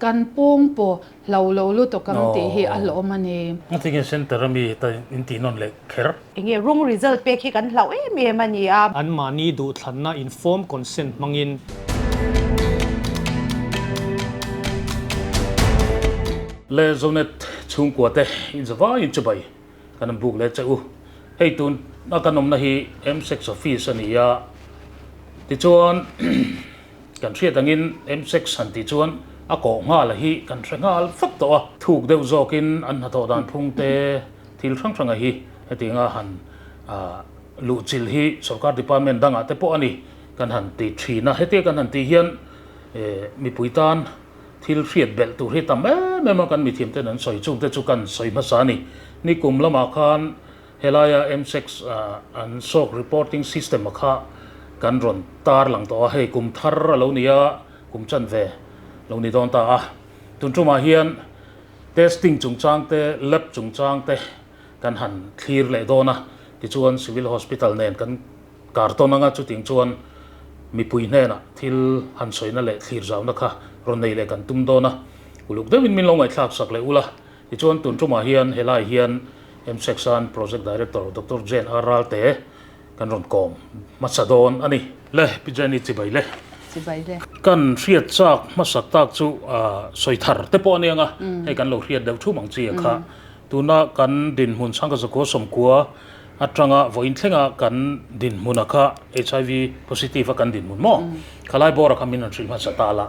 Kan pawng pawh hlo lo lutuk ang tih hi a hlawm a ni. Ngatinge center a mi ta in tih nawn leh kher? Enge wrong result pek hi kan hlauh em em a ni a. Anmahni duhthlanna informed consent hmangin. Le Zonet chhungkua te inzavaiin chibai kan an buk leh che u. Hei tun a kan awmna hi MSEC office a ni a, tichuan kan hriat angin MSEC han tih chuan a kawh nghal hi kan hre nghal fak tawh a. Thuk deuh zawkin an hnathawh dan phung te thil hrang hranga hi hetianga han luhchilh hi sorkar department dangah te pawh a ni kan han ti thin a. Hetia kan han tih hian mipui tan Thil hriat belh tur hi tam em em a, kan mithiam ten an sawi chung te chu kan sawi hmasa a ni. Nikum lamah khan helaia MSEC an sawk reporting system a kha kan rawn tar lang tawh a, hei kum thar a lo ni a, kum chanve lo ni dawn ta a. Tun tumah hian testing chungchang te, lab chungchang te kan han thlir leh dawn a, tichuan Civil Hospital nen kan Kar tawn anga chuting chuan mipui hnenah thil han sawina leh thlir zauna kha rawn nei leh kan tum dawn a, uluk deuhin min lo ngaihthlak sak leh ula. Tichuan tun tumah hian helai hian MSECSAN Project Director Doctor Jane R Ralte kan rawn kawm hmasa dawn a ni. Le, Pi Jenny chibai le. Chibai le. Kan hriat chak hmasak tak chu sawi thar te pawh a nia nga, hei kan lo hriat deuh thum ang chi a kha. Tuna kan dinhmun chhangka zakua sawmkua atanga vawiin thlenga kan dinhmuna kha HIV positive a kan dinhmun maw? Khalai bawra kha min rawn hrilh hmasa ta la.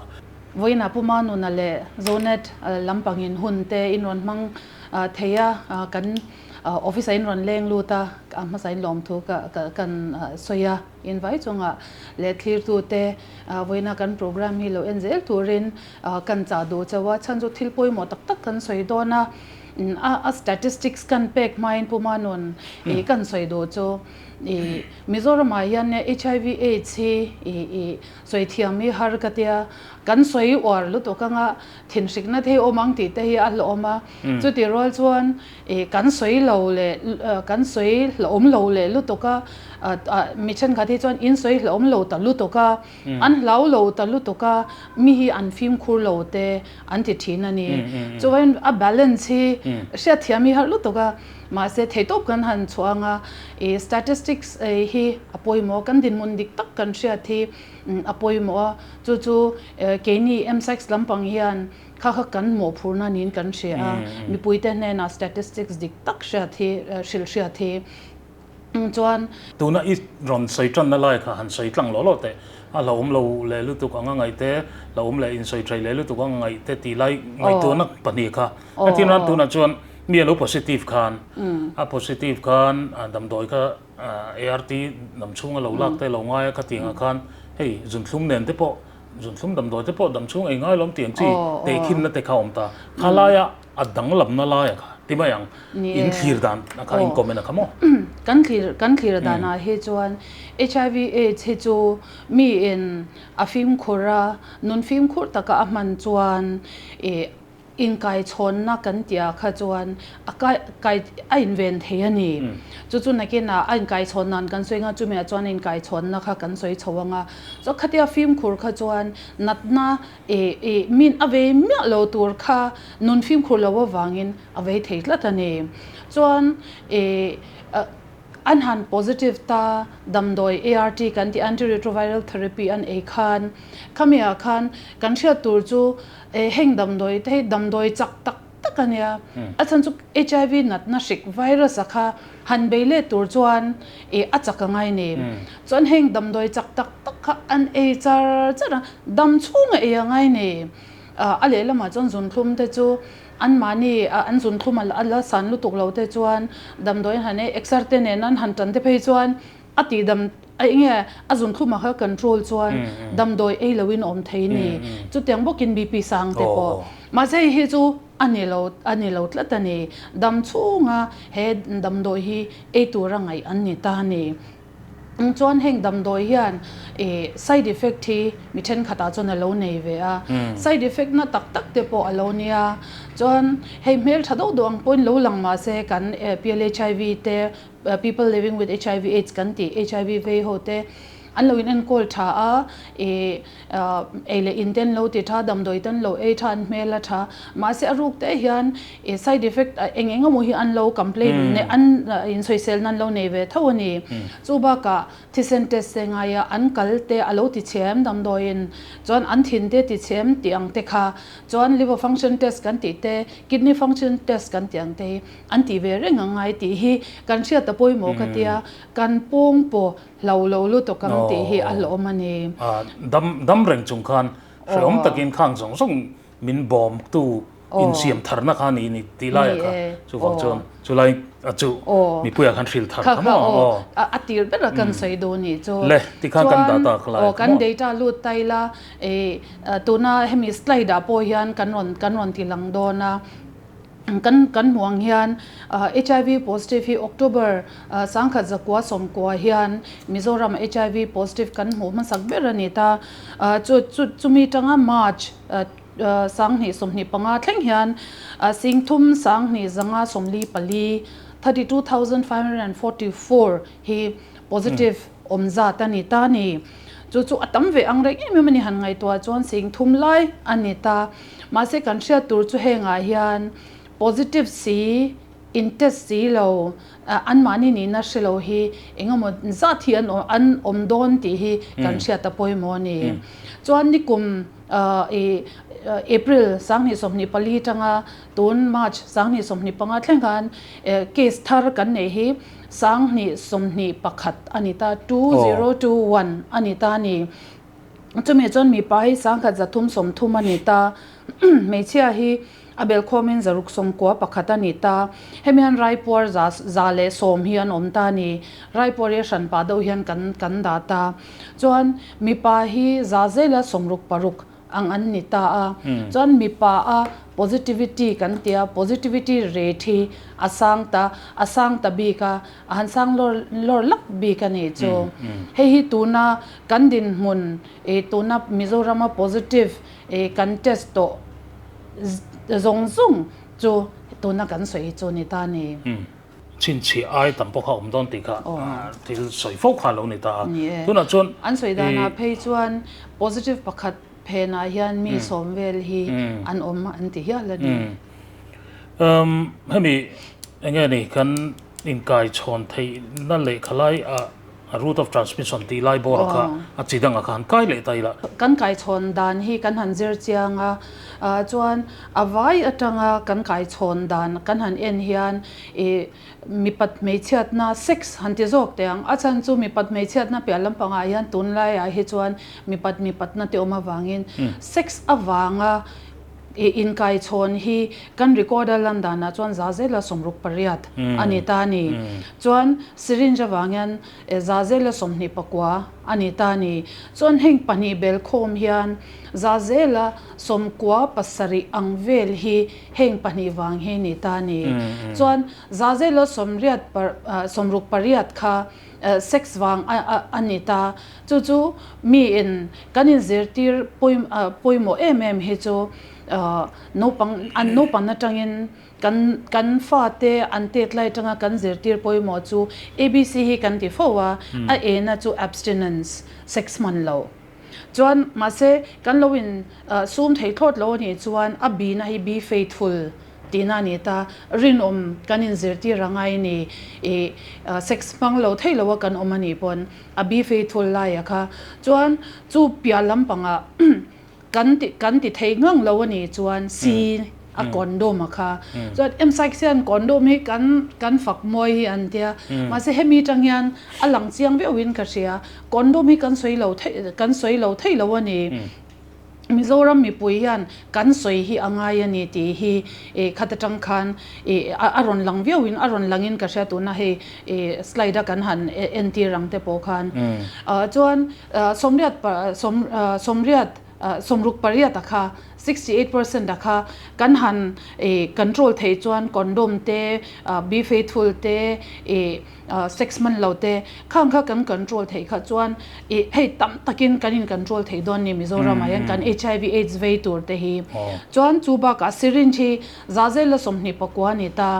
Vawiinah Pu Manuna leh Zonet lampangin hun te in rawn hmang thei a, kan office ah in rawn leng lut a, a hmasa in lawmthu kan sawi a, in vai chungah leh thlirtu te vawiina kan program hi lo en zel turin kan chah duh chauh a, chhan chu thil pawimawh tak tak kan sawi dawn a, a statistics kan pek hmain Pu Manun i kan sawi duh chu i Mizoramah hian HIV AIDS hi i sawi thiam hi har ka tia, kan sawi uar lutuk anga thinhrikna te hi awm ang tih te hi a hlawhawm a, chutih rual chuan i kan sawi lo leh kan sawi hlawhawm lo leh lutuk a, mi thenkhat hi chuan in sawi hlawhawm lo ta lutuk a. An hlau lo ta lutuk a, mi hi an fimkhur lo te an ti thin a ni. Chuan a balance hi hriatthiam hi har lutuk a, mahse theihtawp kan han chhuah ang a, i statistics hi a pawimawh a, kan dinhmun dik tak kan hriat hi a pawimawh a, chu chu keini MSACS lampang hian kha kha kan mawhphurna niin kan hria a, mipuite hnenah statistics dik tak hriat hi hrilh hriat hi. Chuan. Tuna i rawn sawi tanna lai kha han sawi tlang lawh lawh teh. A hlauhawm lo leh lutuk anga ngaih te, hlauhawm leh insawi thaih leh lutuk anga ngaih te tih lai ngaihtuahna pahnih kha. Heti nan tunah chuan mi a lo positive khan, a positive khan damdawi kha ART dam chhung a lo lak te lo ngai a khatiangah khan hei zunthlum nen te pawh, zunthlum damdawi te pawh dam chhung ei ngai lawm tih ang chi tehkhinna te kha a awm ta. Khalaia A danglamna laia kha ti mai ang, in thlir dan a kha in comment a kha maw? Kan thlir kan thlir danah hi chuan HIV AIDS hi chu mi in a fimkhur a, nun fimkhur taka a hman chuan ih inkaichhawnna kan tih ah kha chuan a kai kai a inven thei a ni. Chu chu nakinah a inkaichhawn nan kan sawi anga chumi ah chuan a inkaichhawnna kha kan sawi chho anga, chuan khatia fimkhur kha chuan natna I i min a vei miah lo tur kha nun fimkhur lo avangin a vei thei tlat a ni. Chuan i an han positive ta damdawi ART kan tih antiretroviral therapy an ei khan khami ah khan kan hriat tur chu heng damdawi te hi damdawi chak tak tak a nia. A chhan chu HIV natna hrik virus a kha han bei let tur chuan ih a chak a ngai ni. Chuan heng damdawi chak tak tak kha an ei char char a, dam chhung a ei a ngai ni. A lehlamah chuan zunthlum te chu anmahni an zunthlum a la san lutuk lo te chuan damdawi an han ei exer te nen an han tan te phei chuan A tihdam a enge a zunthlum ah kha control chuan damdawi ei lo in awm thei ni. Chutiang bawkin BP sang te pawh. Mahse hei hi chu a ni lo a ni lo tlat a ni. Dam chhunga he damdawi hi ei tura ngaih an ni ta a ni. Chuan heng damdawi hian ih side effect hi mi thenkhatah chuan a lo nei ve a. Side effect na tak tak te pawh a lo nia. Chuan hei hmeltha deuh deuh ang pawhin lo lang mahse kan PLHIV te People living with hiv aids kan tih hiv vei ho te an lo in enkawl tha a ih ei leh in te an lo ti tha damdawi te an lo ei tha an hmel a tha mahse a ruk te hian ih side effect eng eng emaw hi an lo complain an insawisel na an lo nei ve tho a ni. Chu bakah Thisen test te ngaia an kal te a lo ti chhem damdawiin chuan an thin te ti chhem tih ang te kha chuan liver function test kan tih te kidney function test kan tih ang te hi an tih ve reng ang ngai tih hi kan hriat ta pawimawh ka tia kan pawng pawh hlo lo lutuk ang tih hi a hlawm a ni. Dam dam reng chung khan hrehawm takin khang zawng zawng Min bawm tu insiam tharna kha ni ni tih lai ah kha chuvang chuan chulai a chu mipui ah khan hril thar kha maw aw. A tir ber a kan sawi dawn nih chu. Le tikhan kan data kha lai kha maw. Kan data lut ta ila tuna hemi slide ah pawh hian kan rawn kan rawn ti lang dawn a. Kan kan hmuh ang hian HIV positive hi October 1990 hian Mizoram HIV positive kan hmuh hmasak ber a ni ta. Chu chu chumi tanga March 2025 thleng hian 35,254, 32,544, hi positive awm zat a ni ta a ni. Chu chu a tam ve ang reng em em a ni han ngaihtuah chuan 3000 lai a ni ta. Mahse kan hriat tur chu hengah hian positive si, in test si lo, anmahni nihna hre lo hi eng emaw zat hi an an awm dawn tih hi kan hriat a pawimawh a ni. Chuan nikum i April 2024 tanga tun March 2025 thleng khan case thar kan neih hi 2021 a ni ta, 2021 a ni ta a ni. Chumi chuan mipa hi 1330 a ni ta, hmeichhia hi a belkhawmin 691 a ni ta. Hemi hian raipuar za 110 hi an awm ta a ni. Raipuar hi a hran pah deuh hian kan kan dah ta. Chuan mipa hi za zela 66 ang an ni ta a. Chuan mipa a positivity kan tia, positivity rate hi a sang ta, a sang ta bik a, a han sang lawr lawr lak bik a nih chu. Hei hi tuna kan dinhmun ih tuna Mizorama positive ih kan test tawh zawng zawng chu tuna kan sawi chu ni ta a ni. Chhinchhiah ai tam pawh kha awm dawn tih kha thil sawi fo kha lo ni ta a. Tunah chuan. An sawi danah phei chuan positive pakhat phenah hian mi sawm vel hi an awm an ti hial a ni. Hemi eng nge ni kan inkaichhawn theihna lehkha lai a route of transmission tih lai bawr a kha a chi dangah kha han kai leh ta ila. Kan kaichhawn dan hi kan han zir chiang a, chuan a vai atanga kan kaichhawn dan kan han en hian ih mipat hmeichhiatna sex han ti zawk teh ang. A chhan chu mipat hmeichhiatna piah lampangah hian tunlaiah hi chuan mipat mipatna te awm avangin sex avanga I inkaichhawn hi kan record a lan danah chuan za zela 68 a ni ta a ni. Chuan syringe avang hian za zela 29 a ni ta a ni. Chuan heng pahnih bel khawm hian za zela 97 ang vel hi heng pahnih vang hi ni ta a ni. Chuan za zela sawmriat 68 kha sex vang a ni ta. Chu chu miin kan inzirtir pawimawh em em hi chu naupang an naupang atangin kan kan fate an tet lai atanga kan zirtir pawimawh chu ABC hi kan ti fo a, a ena chu abstinence, sex hman loh. Chuan mahse kan lo in sum thei thlawt lo anih chuan a bina hi be faithful tihna a ni ta, rinawm kan inzirtir a ngai ni i sex hmang lo thei lo a kan awm anih pawn a be faithful laia kha chuan chu piah lampangah kan ti kan ti thei ngang lo anih chuan si a condom a kha chuan emsakes hian condom hi kan kan fak mawi hi an tia mahse hemi tang hian a lang chiang viauin ka hria condom hi kan sawi lo thei kan sawi lo thei lo a ni. Mizoram mipui hian kan sawi hi a ngai a ni tih hi ih khat atang khan ih a rawn lang viauin a rawn langin ka hria tuna hei ih slide a kan han entir ang te pawh khan chuan sawmriat sawmriat 68 a kha 68% a kha kan han ih control theih chuan condom te be faithful te ih Sex hman lo te khang kha kan control theih kha chuan ih hei tam takin kan in control thei dawn ni Mizoram ah hian kan HIV AIDS vei tur te hi chuan chu bakah syringe hi za zela 29 a ni ta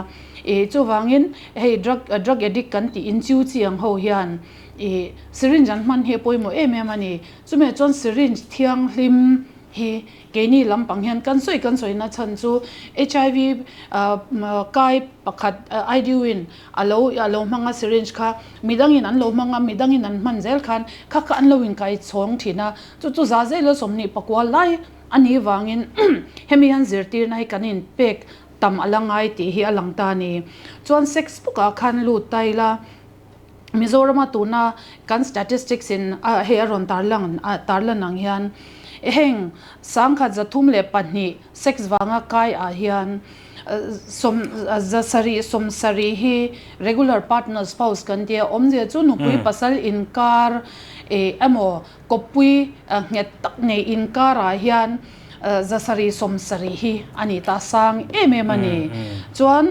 ih chuvangin hei drug drug addict kan tih in chiu chi ang ho hian. ih syringe an hman hi a pawimawh em em a ni. Chumi ah chuan syringe thianghlim hi keini lampang hian kan sawi kan sawi na chhan chu HIV kai pakhat IDU in a lo a lo hmang a syringe kha midangin an lo hmang a midangin an hman zel khan kha kha an lo inkai chhawng thin a chu chu za zela 24 lai a nih vangin hemi hian zirtirna hi kan inpek tam a la ngai tih hi a lang ta a ni. Chuan sex book ah khan lut ta ila Mizorama tuna kan statistics in a hei a rawn tarlang tarlan ang hian heng 1032 sex vanga kai ah hian sawm zasarih sawmsarih hi regular partner spouse kan tia awmzia chu nupui pasal inkar eh emaw kawppui nghet tak nei inkar ah hian zasarih sawmsarih hi a ni ta sang em em a ni. Chuan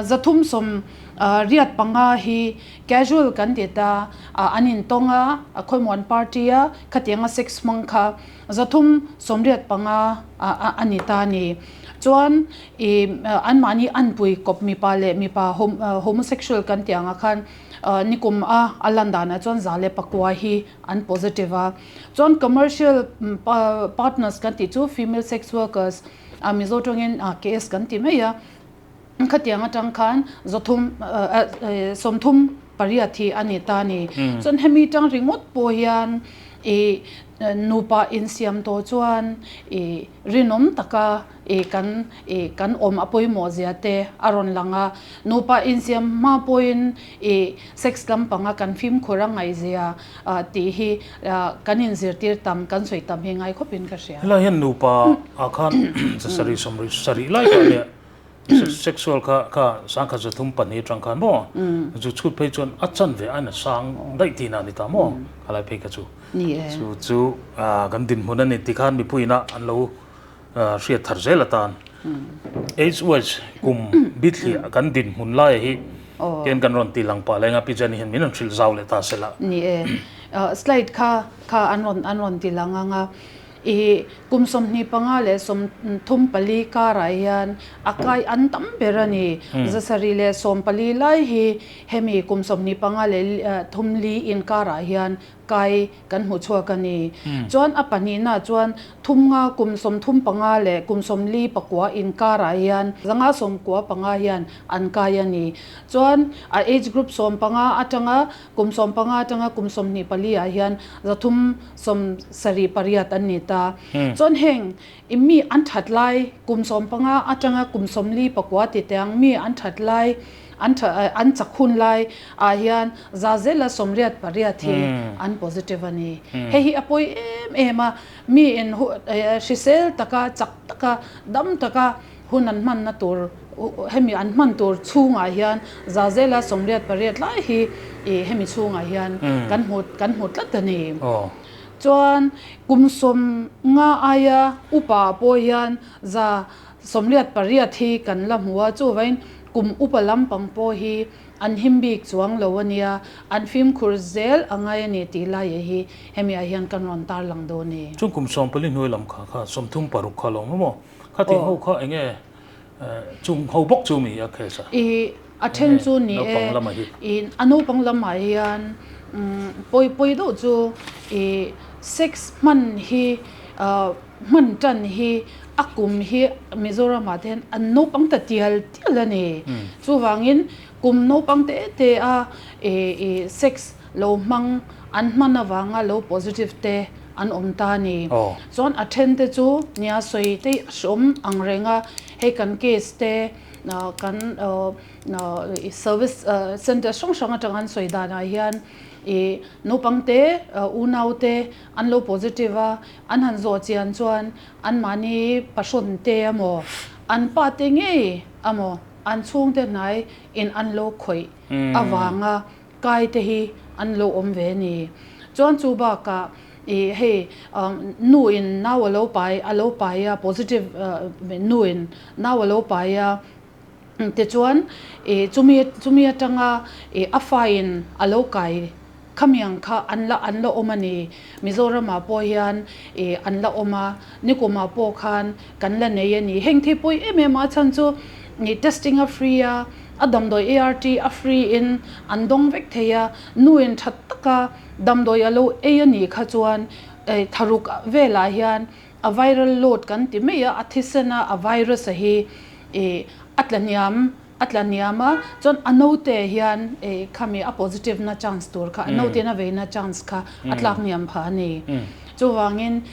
zathum sawm Riat panga hi casual kan ti ta, an intawng a, a khawimuan party a, khatianga sex hmang kha 375 a ni ta a ni. Chuan i anmahni anpui kawp mipa leh mipa homosexual kan tih angah khan nikum a a lan danah chuan 109 hi an positive a. Chuan commercial partners kan tih chu female sex workers, Mizo tawngin KS kan ti mai a. Khatiang atang khan 300 38 hi a ni ta a ni. Chuan hemi tang ringawt pawh hian ih nupa insiam tawh chuan ih rinawm taka ih kan ih kan awm a pawimawh zia te a rawn lang a. Nupa insiam hma pawhin ih sex lampanga kan fimkhur a ngaihzia tih hi kan inzirtir tam, kan sawi tam hi ngai khawpin ka hria. Helai hian nupa ah khan 700 sarih lai kha nia. Sexual kha kha 1302 atang khan maw chu chhut phei chuan a chan ve ain a sang daih tihna a ni ta maw khalai phei kha chu chu chu kan dinhmun a ni ti khan mipuiin a an lo hriat thar zel atan age wise kum bithliah kan dinhmun lai hi tian kan rawn ti lang pah leng a Pi Jenny hian min rawn hrilh zau leh ta sela. Ni e slide kha kha an rawn an rawn ti lang ang a. I kum 25 leh 34 karah hian a kai an tam ber a ni. 714 lai hi hemi kum 25 leh thum li inkarah hian kai kan hmu chhuak a ni. Chuan a pahnihna chuan thum nga kum 35 leh kum 49 inkarah hian 595 hian an kai a ni. Chuan a age group 15 atanga Kum 15 atanga kum 24 ah hian 378 an ni ta. Chuan heng i mi an that lai kum 15 atanga kum 49 ti te ang mi an that lai an an chak hun lai ah hian 8% hi an positive a ni. Hei hi a pawi em em a, mi in hrisel taka chak taka dam taka Hun an hmanna tur, hemi an hman tur chhungah hian 88% lai hi ih hemi chhungah hian kan hmu kan hmu tlat a ni. Chuan kum 50 aia upa pawh hian 88% hi kan la hmu a, chuvain kum upa lampang pawh hi an him bik chuang lo a nia, an fimkhur zel a ngai a ni tih laia hi hemi ah hian kan rawn tarlang dawn e. Chuan kum 14 hnuai lam kha kha 36 kha lo maw? Khati ho kha enge chung ho bawk chu mi a case a? I a then chu ni e, i a naupang lamah hian pawi pawi deuh chu i sex hman hi hman tan hi a kum hi Mizoramah te hian an naupang ta tial tial a ni. Chuvangin kum naupang te te a i sex lo hmang an hman avanga lo positive te an awm ta a ni. Chuan a then te chu nia sawi te a hreawm ang reng a, hei kan case te kan service centre hrang hrang atang an sawi danah hian ih naupang te unau te an lo positive a, an han zawh chian chuan anmahni pahrawn te emaw an pa te ngei emaw an chhungte hnai in an lo khawih avanga Kai te hi an lo awm ve ni. Chuan chu bakah ih hei nu in nau a lo pai a lo pai a positive nu in nau a lo pai a tichuan ih chumi chumi atanga ih a fa in a lo kai khamiang kha an la an la awm a ni. Mizoramah pawh hian ih an la awm a, nikumah pawh khan kan la nei a ni. Heng thei pawi em em a chhan chu ih testing a free a. A damdawi ART a free in an dawng vek thei a, nu in that taka damdawi a lo ei a nih kha chuan tharuk velah hian a viral load kan ti mai a, a thisen a a virus a hi a tla hniam a tla hniam a, chuan a naute hian khami a positive na chance tur kha a naute in a vei na chance kha a tlak hniam phah a ni. Chuvangin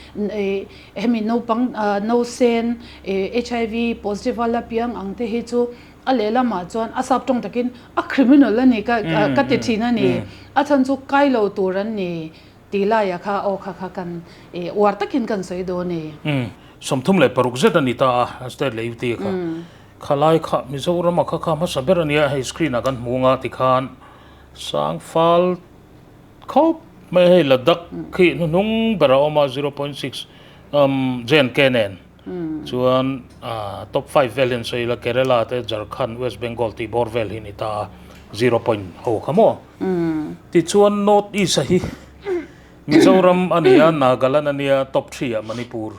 hemi naupang nausen HIV positive a la piang ang te hi chu A lehlamah chuan a sap tawng takin a criminal a ni ka ka ti thin a ni. A chhan chu kai lo tur an ni tih laiah kha aw kha kha kan ih uar takin kan sawi dawn e. Umm 36 zet a ni ta a state leh UT kha. Khalai kha Mizoram a kha kha hmasa ber a nia hei screen ah kan hmu anga tikhan Sangfal khawp mai hei Ladakh khi hnuhnung ber a awm a 0.6 umm JNK nen. Chuan top five vel hi an sawi ila Kerala te Jharkhand, West Bengal tih bawr vel hi a ni ta a, zero point ho kha maw? Tichuan North East a hi Mizoram a ni a, Nagaland a nia, top three ah Manipur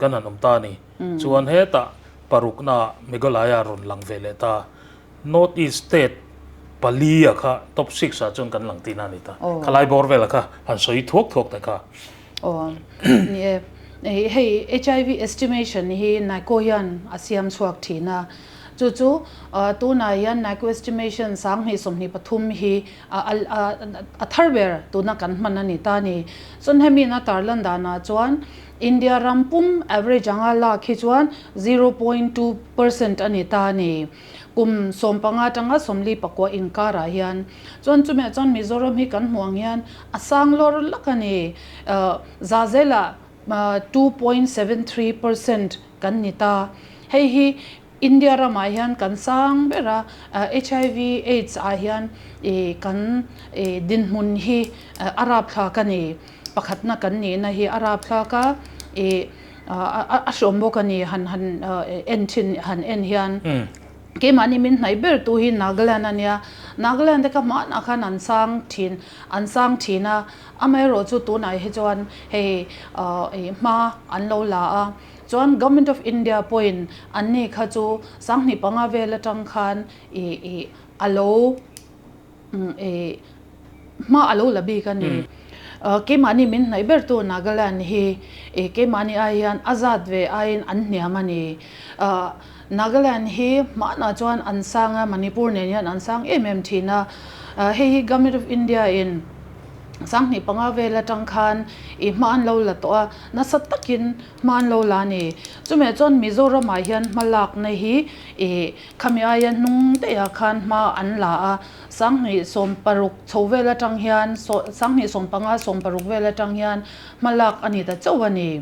kan han awm ta a ni. Chuan hetah parukna Meghalaya rawn lang ve leh ta. North East state pali a kha top six ah chuan kan lang tihna a ni ta. Khalai bawr vel a kha han sawi thuak thuak te kha. Aw ni e. Hei HIV estimation hi NAICO hian a siam chhuak thin a. Chu chu tunah hian NAICO estimation 2023 hi a thar ber tuna kan hman a ni ta a ni. Chuan hemi in a tarlan danah chuan India ram pum average anga lak hi chuan 0.2% a ni ta a ni. Kum 15 atanga 44 inkarah hian chuan chumi ah chuan Mizoram hi kan hmuh ang hian a sang lawr lak a ni. Zahzelah 2.73% kan ni ta. Hei hi India ramah hian kan sang ber a, HIV aids ah hian kan dinhmun hi a rapthlak a ni. Pakhatna kan nihna hi a rapthlak a, a hrawm bawk a ni han han en thin han en hian. Keimahni min hnaih ber tu hi Nagaland a nia, Nagaland te kha hmanah khan an sang thin an sang thin a, amaherawh chu tunah hi chuan hei hma an lo la a, chuan Government of India pawhin anni kha chu 2005 vel atang khan ih ih a lo ih hma a lo la bik a ni. Keimahni min hnaih ber tu Nagaland hi ih keimahni ai hian a zat ve aiin an hniam a ni. Nagaland hi hmanah chuan an sang a, Manipur nen hian an sang em em thin a. Hei hi Government of India in 2005 vel atang khan ih hma an lo la tawh a, nasa takin hma an lo la a ni. Chumi ah chuan Mizoram ah hian hma lakna hi ih khami aia hnung daih ah khan hma an la a, 2016 chho vel atang hian 2015 16 vel atang hian hma lak a ni ta chauh a ni.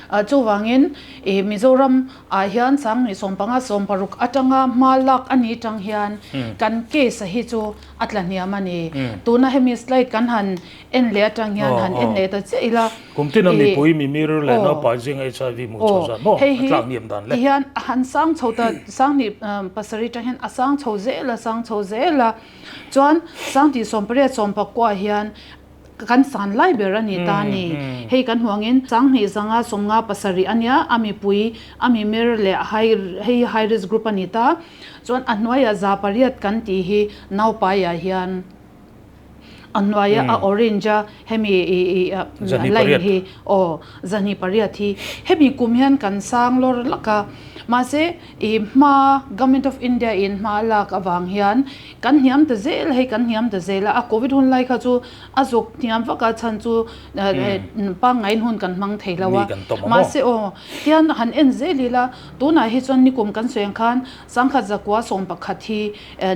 Chuvangin ih Mizoram ah hian 2015 16 atanga hma lak a ni tang hian kan case a hi chu a tla hniam a ni. Tuna hemi slide kan han en leh atang hian han en leh ta chiah ila. Kum tin a mipui mimir leh naupai zinga HIV hmuh chho zat maw a tlak hniam dan le. Hei hi tihian a han sang chho ta 2007 tang hian a sang chho zel a sang chho zel a chuan 2018 19 hian Kan san lai ber a ni ta a ni. Hei kan hmuh angin 2157 a nia, a mipui, a mimir leh high hei high risk group a ni ta. Chuan a hnuaiah 800 kan tih hi naupaiah hian a hnuaia a orange a hemi ih ih line hi aw 28 hi hemi kum hian kan sang lawr lak a. Mahse ih hma Government of India in hma a lak avang hian Kan hniam ta zel hei kan hniam ta zel a, a covid hun lai kha chu a zuk hniam vak a chhan chu pangngain hun kan hmang thei lo a, mahse aw tian han en zel ila tunah hi chuan nikum kan sawi ang khan 1111 hi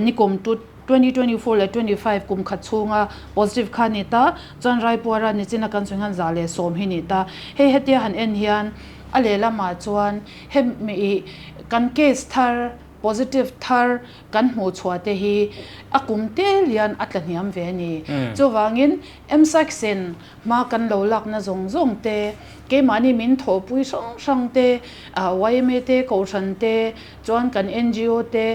nikum 2024 leh 25 kum khat chhunga positive kha a ni ta, chuan Raipuara nichina kan sawi khan 110 hi ni ta, hei hetia han en hian a lehlamah chuan hemi kan case thar Positive thar kan hmuh chhuah te hi a kum tel hian a tla hniam ve a ni. Chuvangin MSACS-in hma kan lo lakna zawng zawng te, keimahni min thawhpui hrang hrang te, yma te, Kohhran te, chuan kan ngo te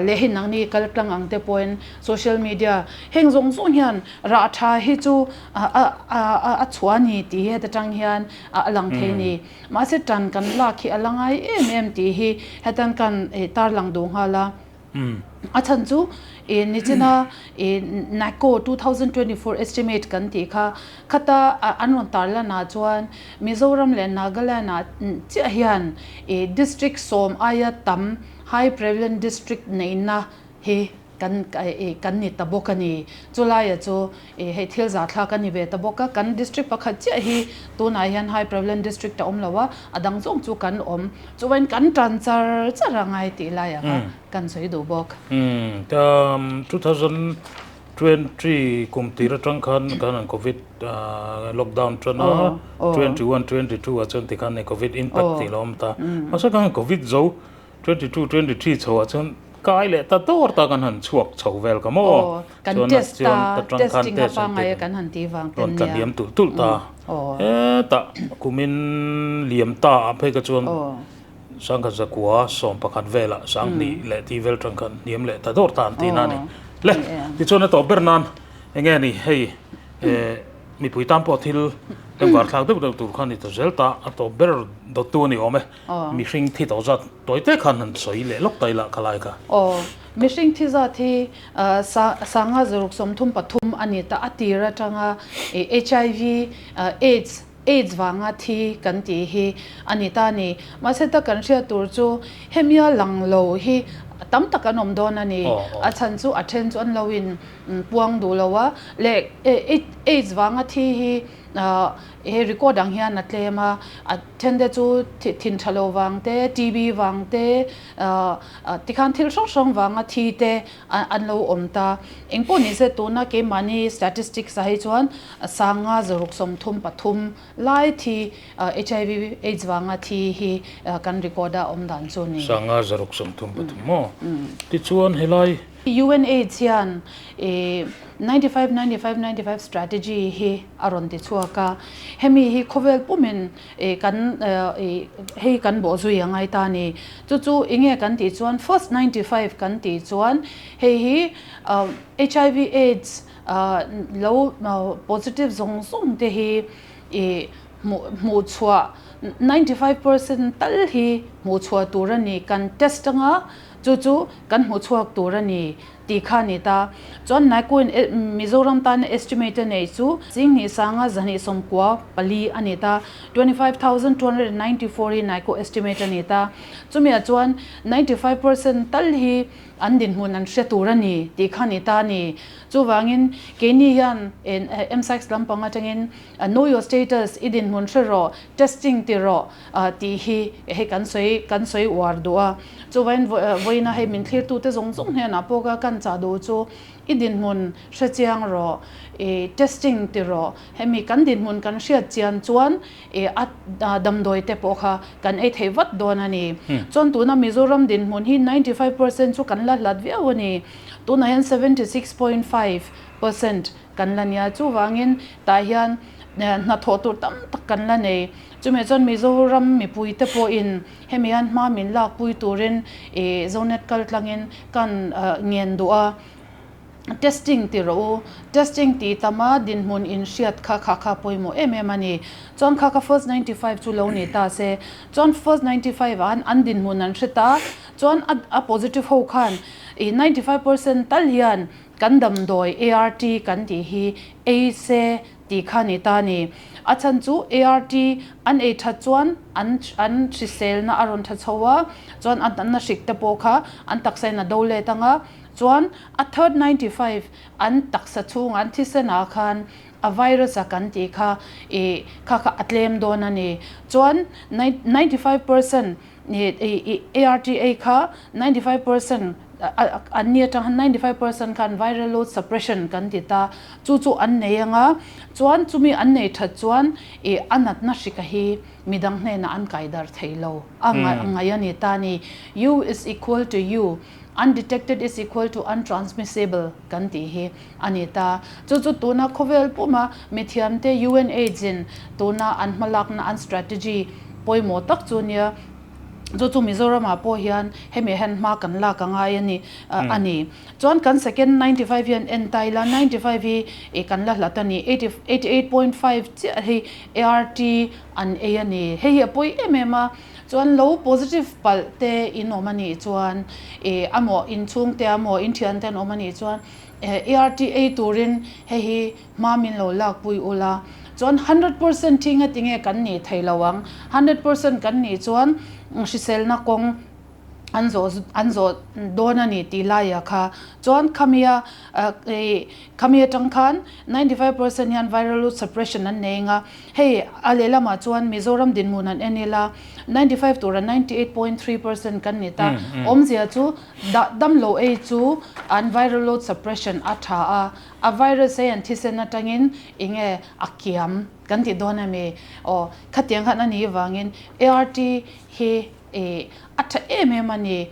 leh hei nangni kal tlang ang te pawhin social media heng zawng zawng hian rah tha hi chu a chhuah a ni tih hi heta tang hian a lang thei a ni. Mahse tan kan lak hi a la ngai em em tih hi hetan kan tarlang. lang duh nghal a. A chhan chu i nichina i NACO 2024 estimate kan tih kha khata an rawn tarlan ah chuan Mizoram leh Nagaland ah chiah hian i district sawm aia tam high prevalent district neihna hi kan i kan ni ta bawk a ni. Chulaia chu i hei thil zahthlak a ni ve ta bawk a, kan district pakhat chiah hi tunah hian high prevalent district a awm lo a, a dang zawng chu kan awm. Chuvain kan tan char char a ngai tih laiah kha kan sawi duh bawk. Umm 2020 kum tir atang khan kan an covid lockdown tan a, 21, 22 ah chuan tikhan covid impact tih lo awm ta. Mahse khan covid zo 22, 23 chho ah chuan kai leh ta dawr ta kan han chhuak chho vel ka maw? Kan test ta, testing a pangngai a kan han tih vang ten nia. Rawn tla hniam tulh tulh ta. Hetah kumin liam ta ah phei ka chuan sangkhat zakua 11 velah 2000 leh tih vel tang khan hniam leh ta dawr ta an tih na a ni. Le, tichuan a tawp ber nan enge ni hei mipui tan pawh thil engvar thlak deuh deuh tur kha ni ta zel ta a tawp ber dawttu a ni awm e. Mihring thi tawh zat tawi te khan han sawi leh lawk ta ila ka lai kha. Aw, mihring thi zat hi sanga 133 a ni ta a tir atanga HIV, AIDS, AIDS vanga thi kan tih hi a ni ta a ni. Mahse ta kan hriat tur chu hemia lang lo hi tam tak an awm dawn a ni. A chhan chu a then chu an lo in puang duh lo a, leh AIDS vanga thi hi He record ang hian a tlem a, a then te chu thin tha lo vang te, TB vang te, tikhan thil hrang hrang vanga thi te an lo awm ta. Engpawh ni se tuna keimahni statistics ah hi chuan sanga 633 lai thi HIV AIDS vanga thi hi kan record a awm dan chu ni. Sanga 633 maw? Tichuan helai. UNAIDS hian 95 95 95 strategy hi a rawn ti chhuak a, hemi hi khawvel pumin kan hei kan bawh zui a ngai ta a ni. Chu chu enge kan tih chuan first 95 kan tih chuan hei hi HIV AIDS lo positive zawng zawng te hi hmuh chhuah 95% tal hi hmuh chhuah tur a ni kan test anga. Chu chu kan hmuh chhuak tur a ni tih kha a ni ta. Chuan Naikuin Mizoram tana estimate a neih chu Chinghnih sanga 294 a ni ta. 25,294 hi Naiko estimate a ni ta. Chumiah chuan 95% tal hi an dinhmun an hre tur a ni tih kha a ni ta a ni. Chuvangin keini hian MSACS lampang atangin Know your status, i dinhmun hre rawh, testing ti rawh tih hi hei kan sawi kan sawi uar duh a. Chuvain vawiina hei min thlirtute zawng zawng hnenah pawh ka kan chah duh chu i dinhmun hre chiang rawh, i testing ti rawh. Hemi kan dinhmun kan hriat chian chuan i a damdawi te pawh kha kan ei thei vat dawn a ni. Chuan tuna Mizoram dinhmun hi 95% chu kan la hlat viau a ni. Tunah hian 76.5% Kan la nia, chuvangin tah hian hnathawh tur tam tak kan la nei. Chumi chuan Mizoram mipuite pawhin hemi hian hma min lakpui turin ih Zonet kal tlangin kan ngen duh a, testing ti rawh u, testing tih tama dinhmun inhriat kha kha kha pawimawh em em a ni. Chuan kha kha first 95 chu lo ni ta se, chuan first 95 ah an dinhmun an hre ta, chuan a positive ho khan ih 95% tal hian Kan damdawi ART kan tih hi ei se tih kha ni ta ni. A chhan chu ART an ei that chuan an an hriselna a rawn tha chho a, chuan a natna hrik te pawh kha an taksa in a do let ang a, chuan a third 95 an taksa chhungah an thisen ah khan a virus a kan tih kha ih kha kha a tlem dawn a ni. Chuan 95% ART ei kha 95% an ni atang khan 95% khan viral load suppression kan ti ta, chu chu an nei anga chuan chumi an nei that chuan ih a natna hrika hi midang hnenah an kai dar thei lo a ngai a ni ta ni. U is equal to U, undetected is equal to untransmissible kan tih hi a ni ta. Chu chu tuna khawvel puma mithiamte UNAIDS in tuna an hmalakna an strategy pawimawh tak chu nia, chu chu Mizoramah pawh hian hemi hian hma kan lak a ngai a ni a ni. Chuan kan second 95 hian en ta ila, 95 hi ih kan la hlat a ni, 88.5 chiah hi ART an ei a ni. Hei hi a pawi em em a. Chuan lo positive palh te in awm a nih chuan ih amaw in chhungte amaw in thiante an awm a nih chuan ART ei turin hei hi hma min lo lakpui ula. Chuan 100% thi nga tinge kan nih thei lo ang. 100% kan nih chuan hriselna kawng an zawh an zawh dawn a ni tih laiah kha chuan khamia ih khami atang khan 95% hian viral load suppression an nei anga hei a lehlamah chuan Mizoram dinhmun an en ila 95 tura 98.3% kan ni ta awmzia chu dah dam lo ei chu an viral load suppression a tha a a virus hei an thisen atangin enge a kiam kan tih dawn a mi aw khatiang khan a nih vangin ART hi Ih, a tha em em a ni,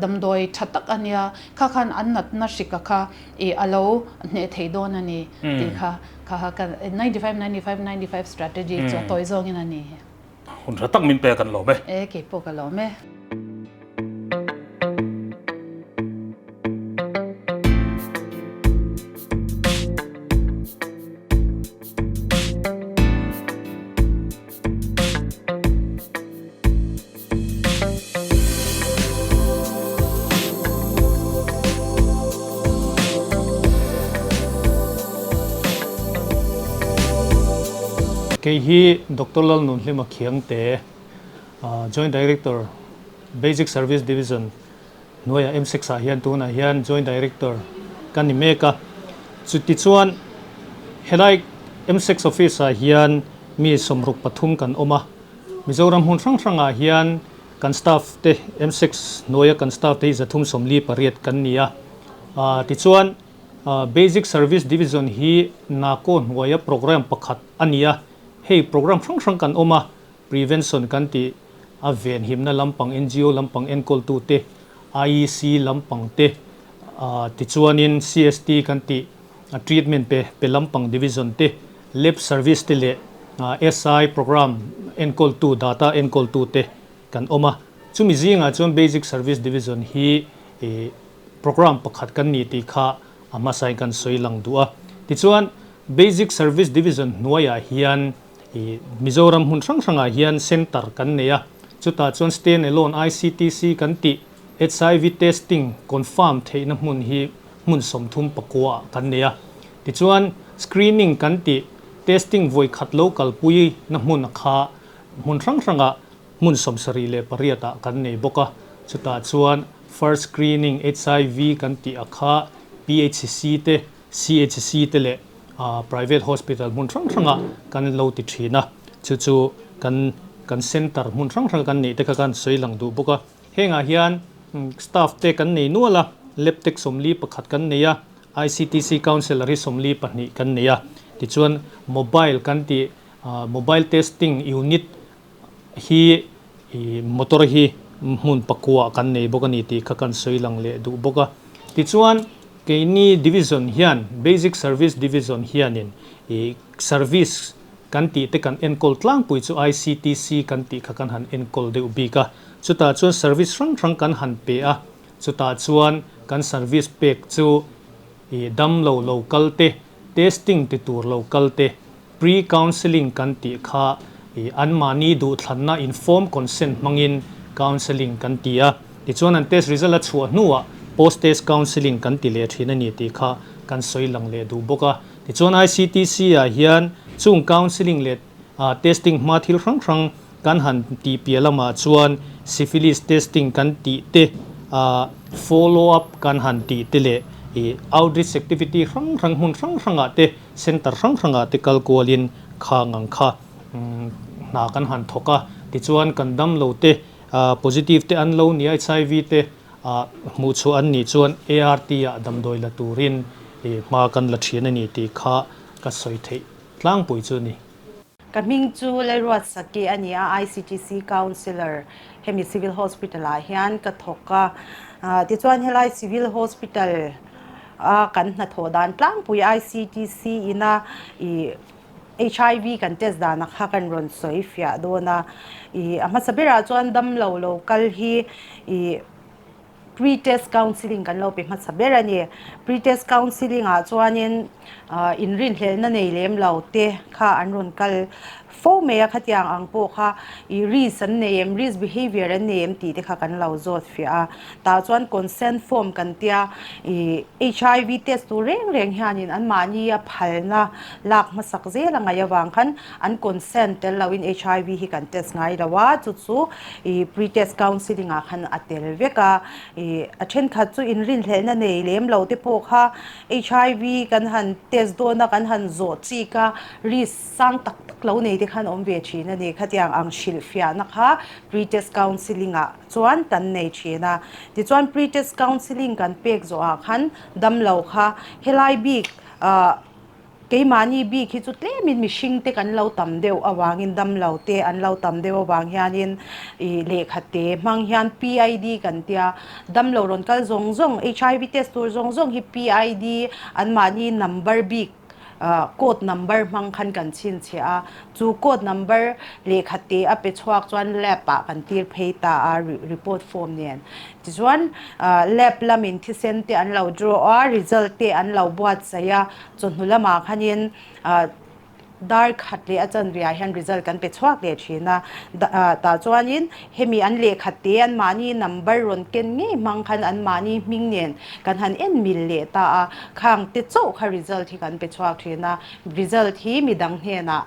damdawi tha tak a nia, kha khan an natna hrika kha ih a lo hneh thei dawn a ni tih kha kha kha ka 95 95 95 strategy chu a tawi zawngin a ni. Hun tha tak min pek an lawm e. E, kei pawh ka lawm e. Kei hi Doctor Lalnunhlima Khiangte, Joint Director, Basic Service Division hnuaiah M6 ah hian tunah hian Joint Director ka ni mek a. Chutichuan helai M6 office ah hian mi 63 kan awm a. Mizoram hmun hrang hrangah hian kan staff te M6 hnuaia kan staff te hi 348 kan ni a. Tichuan Basic Service Division hi NACO hnuaia program pakhat a ni a. Hei program hrang hrang kan awm a. Prevention kan tih a venhimna lampang NGO lampang enkawltute, IEC lampang te, tichuanin CST kan tih a treatment pe pe lampang division te, lab service te leh SI program enkawltu data enkawltute kan awm a. Chumi zingah chuan Basic Service Division hi program pakhat kan ni tih kha a hmasain kan sawi lang duh a. Tichuan Basic Service Division hnuaiah hian I Mizoram hmun hrang hrangah hian centre kan nei a, chutah chuan stand alone ICTC kan tih HIV testing confirm theihna hmun hi hmun 39 ah kan nei a. Tichuan screening kan tih testing vawi khat lo kalpui na hmun kha hmun hrang hrangah hmun 78 ah kan nei bawk a, chutah chuan first screening HIV kan tih a kha PHC te CHC te leh private hospital hmun hrang hrangah kan lo ti thin a, chu chu kan kan center hmun hrang hrang kan neih te kha kan sawi lang duh bawk a. Hengah hian staff te kan nei nual a, lab tech 41 kan nei a, ICTC counsellor hi 42 kan nei a, tichuan mobile kan tih mobile testing unit hi motor hi hmun pakua kan nei bawk a ni tih kha kan sawi lang leh duh bawk a. Tichuan keini division hian basic service division hianin ih service kan tih te kan enkawl tlangpui chu ICTC kan tih kha kan han enkawl deuh bik a. Chutah chuan service hrang hrang kan han pe a, chutah chuan kan service pek chu ih damlo lo kal te, testing ti tur lo kal te, Pre-counselling kan tih kha anmahni duhthlanna informed consent hmangin counselling kan ti a, tichuan an test result a chhuah hnuah post-test counselling kan ti leh thin a ni tih kha kan sawi lang leh duh bawk a. Tichuan ICTC ah hian chung counselling leh testing hma thil hrang hrang kan han tih piah lamah chuan syphilis testing kan tih te, follow up kan han tih te leh outreach activity hrang hrang hmun hrang hrangah te Centre hrang hrangah te kal kualin khang ang kha hna kan han thawk a, tichuan kan damlo te positive te an lo ni a, HIV te hmuh chhuah an nih chuan ART ah damdawi la turin hma kan la thin a ni tih kha ka sawi theih tlangpui chu a ni. Ka hming chu Lalruatsaki a ni a, ICTC Councillor hemi Civil Hospital ah hian ka thawk a, tichuan helai Civil Hospital a kan hnathawh dan tlangpui ICTC ina ih HIV kan test danah kha kan rawn sawi fiah dawn a, ih a hmasa berah chuan damlo lo kal hi ih pre-test counselling kan lo pe hmasa ber a ni. Pre-test counselling ah chuanin ah inrinhlelhna nei lem lo te kha an rawn kal. fo mai a, khatiang ang pawh kha ih risk an nei em, risk behavior an nei em tih te kha kan lo zawt fiah a. Tah chuan consent form kan tia ih HIV test tur reng reng hianin anmahni a phalna lak hmasak zel a ngaih avang khan an consent tel loin HIV hi kan test ngai lo a, chu chu ih pre-test counselling ah khan a tel vek a. Ih a thenkhat chu inrinhlelhna nei lem lo te pawh kha HIV kan han test dawn a, kan han zawh chik a, risk sang tak tak lo nei te khan awm ve thin a ni. Khatiang ang hrilhfiahna kha pre-test counselling ah chuan kan nei thin a. Tichuan pre-test counselling kan pek zawhah khan damlo kha helai bik ah Keimahni bik hi chu tlemin mihring te kan lo tam deuh avangin damlo te an lo tam deuh avang hianin ih lehkha te hmang hian PID kan tia damlo rawn kal zawng zawng HIV test tur zawng zawng hi PID anmahni number bik ah code number hmang khan kan chhinchhiah a chu code number lehkha te a pe chhuak chuan lab ah kan tir phei ta a report form nen tichuan ah lab lamin thisen te an lo draw a result te an lo buatsaih a. Chawhnu lamah khanin dar khat leh a chanveah hian result kan pe chhuak leh thin a, tah chuanin hemi an lehkhat te anmahni number rawn ken ngei hmang khan anmahni hming nen kan han en mil leh ta a, khang te chauh kha result hi kan pe chhuak thin a, result hi midang hnenah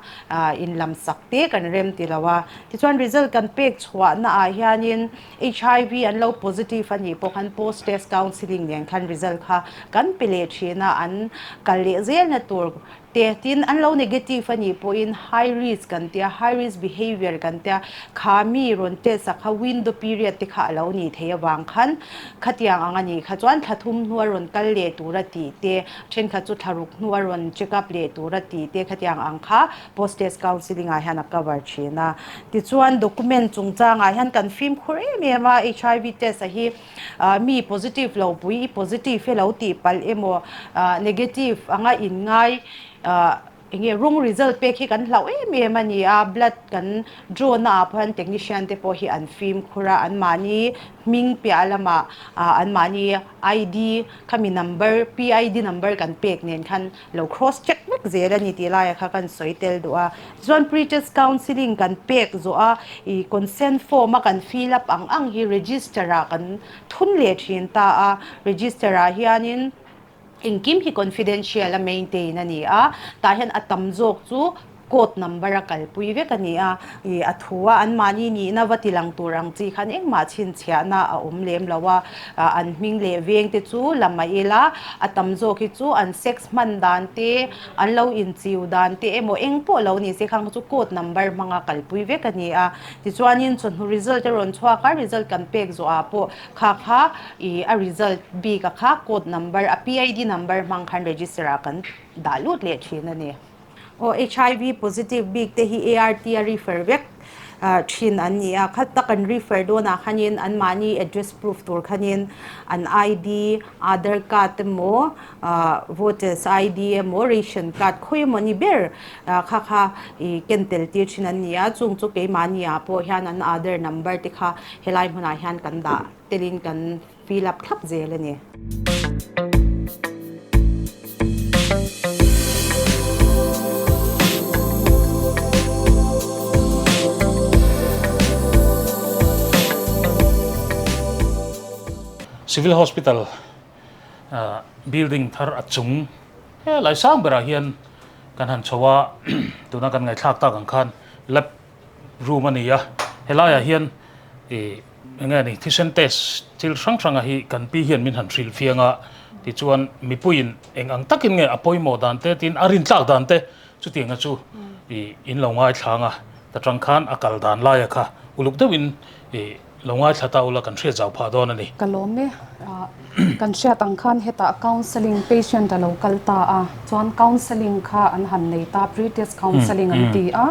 inlamsak te kan rem ti lo a, tichuan result kan pek chhuahna ah hianin HIV an lo positive a nih pawh khan post test counselling nen khan result kha kan pe leh thin a, an kal leh zelna tur te tin an lo negative a nih pawhin high risk kan tia, high risk behavior kan tia, kha mi rawn test a kha window period te kha a lo nih theih avang khan khatiang ang a nih kha chuan thla thum hnua rawn kal leh tur a tih te, thenkhat chu thla ruk hnua rawn check up leh tur a tih te khatiang ang kha Post test counselling ah hian a cover thin a. Tichuan document chungchang ah hian kan fimkhur em em a, HIV test a hi mi positive lo pui i positive e lo tih palh emaw negative anga in ngai enge wrong result pek hi kan hlauh em em a ni a, blood kan draw na ah pawh hian technician te pawh hi an fimkhur a, anmahni hming piah lamah anmahni ID khami number PID number kan pek nen khan lo cross check vek zel a ni tih laiah kha kan sawi tel duh a. Tichuan pre-test counselling kan pek zawh a, ih consent form a kan fill up ang ang hi register ah kan thun leh thin ta a. Register ah hianin engkim hi confidential a maintain a ni a, tah hian a tam zawk chu Code number a kalpui vek a ni a, ih a thu a anmahni nihna va ti lang tur ang chi khan engmah chhinchhiahna a awm lem lo a, an hming leh veng te chu la mah ila a tam zawk hi chu an sex hman dan te, an lo inchiu dan te emaw eng pawh lo ni se khang chu code number hmanga kalpui vek a ni a. Tichuanin chawhnu result a rawn chhuak a, result kan pek zawhah pawh kha kha ih a result bik a kha code number a PID number hmang khan register ah kan dah lut leh thin a ni. Aw HIV positive bik te hi ART a refer vek thin an ni a, khat tak an refer dawnah khanin anmahni address proof tur khanin an ID, Aadhar card emaw, voters ID emaw, ration card khawi emaw ni ber kha kha i ken tel tir thin an ni a, chung chu keimahni ah pawh hian an Aadhar number te kha helai hmunah hian kan dah telin kan Fill up thlap zel a ni. Civil Hospital building thar a chung helai sang berah hian kan han chho a, tuna kan ngaihthlak tak ang khan lab room a ni a, helaiah hian ih eng nge ni thisen test thil hrang hranga hi kan pi hian min han hrilh fiang a, tichuan mipuiin eng ang takin nge a pawimawh dan te tin a rintlak dan te chutianga chu ih in lo ngaithlang a, ta tang khan a kal dan laia kha uluk deuhin ih lo ngaithla ta ula kan hriat zau phah dawn a ni. Ka lawm e, kan hriat ang khan hetah counselling patient a lo kal ta a, chuan counselling kha an han nei ta, pre-test counselling an ti a,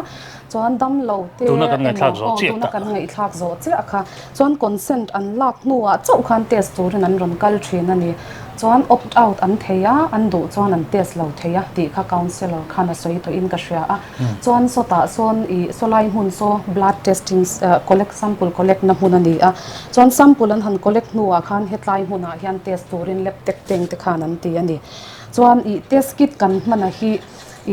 chuan damlo te Tuna kan ngaihthlak emaw zawh aw chiah tuna ta. kan ngaihthlak zawh chiah kha, chuan consent an lak hnuah chauh khan test turin an rawn kal thin a ni. Chuan opt out an thei a, an duh chuan an test lo thei a tih kha counsellor khan a sawi tawhin ka hria a. Chuan sawtah sawn ih sawlai hmun saw blood testing collect sample collect na hmun a ni a. Chuan sample an han collect hnuah khan hetlai hmunah hian test turin lab tech tank te khan an ti a ni. Chuan ih test kit kan hman a hi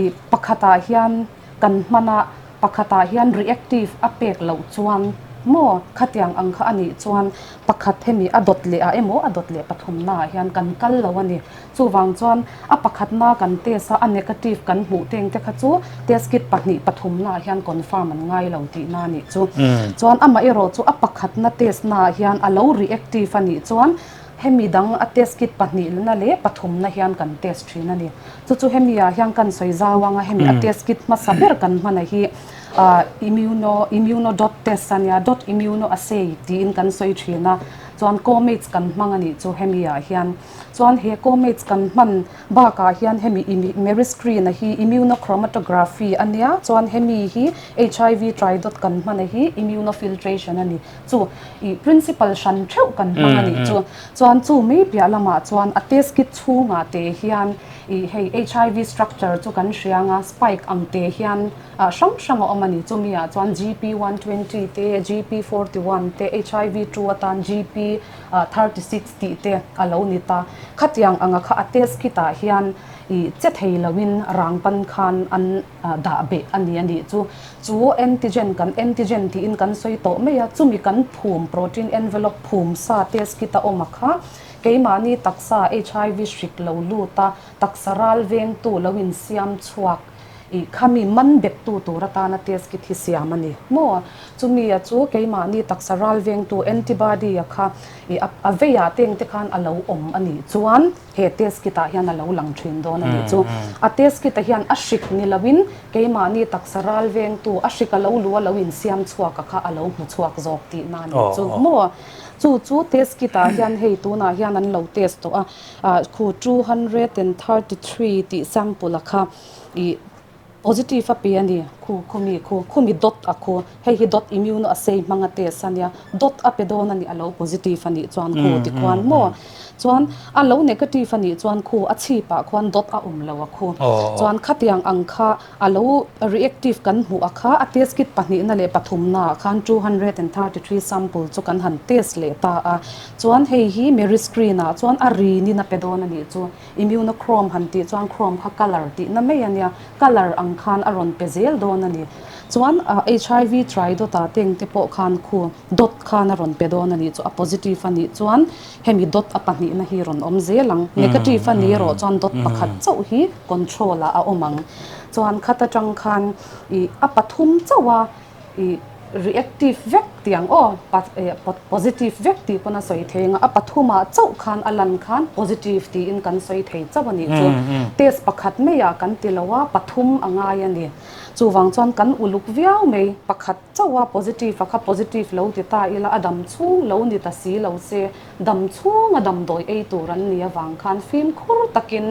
ih pakhatah hian kan hman a. Pakhatah hian reactive a pek loh chuan maw khatiang ang kha a nih chuan pakhat hemi a dawt leh ah emaw a dawt leh pathumnaah hian kan kal lo a ni. Chuvang chuan a pakhatna kan test a, a negative kan hmuh teng te kha chu test kit pahnih pathumnaah hian confirm an ngai lo tihna a nih chu. Chuan amaherawh chu a pakhatna test naah hian a lo reactive a nih chuan Hemi dang a test kit pahnihna leh pathumna hian kan test thin a ni. Chu chu hemi ah hian kan sawi zau ang a, hemi a test kit hmasa ber kan hman a hi immuno immuno dot test a nia, dot immuno assay tiin kan sawi thin a, chuan comates kan hmang a nih chu hemi ah hian. Chuan he comates kan hman bakah hian hemi meriscreen a hi immunochromatography a nia, chuan hemi hi HIV tridot kan hman a hi immunofiltration a ni. Chu i principle hran theuh kan hmang a nih chu. Chuan chu mai piah lamah chuan a test kit chhungah te hian i hei HIV structure chu kan hria anga spike ang te hian hrang hrang a awm a ni. Chumi ah chuan GP 120 te, GP 41 te, HIV 2 atan GP 36 tih te a lo ni ta. Khatiang anga kha a test kit ah hian i che thei loin rang pan khan an dah beh a ni a nih chu. Chu antigen kan antigen tiin kan sawi tawh mai a, chumi kan phum protein envelope phum sa test kit a awm a kha, keimahni taksa HIV hrik lo lut a, taksa ral vengtu lo insiam chhuak ih khami man bettu tur atana test kit hi siam a ni maw? Chumi a chu keimahni taksa ral vengtu antibody a kha ih a veiah teng te khan a lo awm a nih chuan, He test kit ah hian a lo lang thin dawn a nih chu. A test kit ah hian a hrik ni loin keimahni taksa ral vengtu a hrik a lo lu a lo insiam chhuak a kha a lo hmu chhuak zawk tihna a nih chu maw. Chu chu test kit ah hian hei tunah hian an lo test tawh a, khu 233 tih sample a kha ih Positive a pe a ni, khu khumi khu, khumi dot a khu, hei hi dot immune assay hmang a test a nia, dot a pe dawn a ni a lo positive a nih chuan khu ti khuan maw, chuan a lo negative a nih chuan khu a chhip ah khuan dot a awm lo a khu, chuan khatiang ang kha a lo reactive kan hmuh a kha a test kit pahnihna leh pathumna ah khan 233 sample chu kan han test leh ta a, chuan hei hi Meriscreen ah chuan a rin in a pe dawn a nih chu. Immunochrome han tih chuan chrome kha colour tihna mai a nia, colour ang khan a rawn pe zel dawn a ni. Chuan HIV tridot ah teng te pawh khan khu dot khan a rawn pe dawn a nih chu, a positive a nih chuan hemi dot a pahnihna hi rawn awm zel ang, negative a nih erawh chuan dot pakhat chauh hi control ah a awm ang. Chuan khat atang khan ih a pathum chauh a ih reactive vek tih ang aw positive vek tih pawn a sawi thei ang a, a pathumah chauh khan a lan khan positive tiin kan sawi thei chauh a nih chu. Test pakhat maiah kan ti lo a, pathum a ngai a ni. Chuvang chuan kan uluk viau mai, pakhat chauh a positive a kha positive lo ti ta ila a dam chhung lo ni ta si lo se, dam chhunga damdawi ei tur an nih avang khan fimkhur takin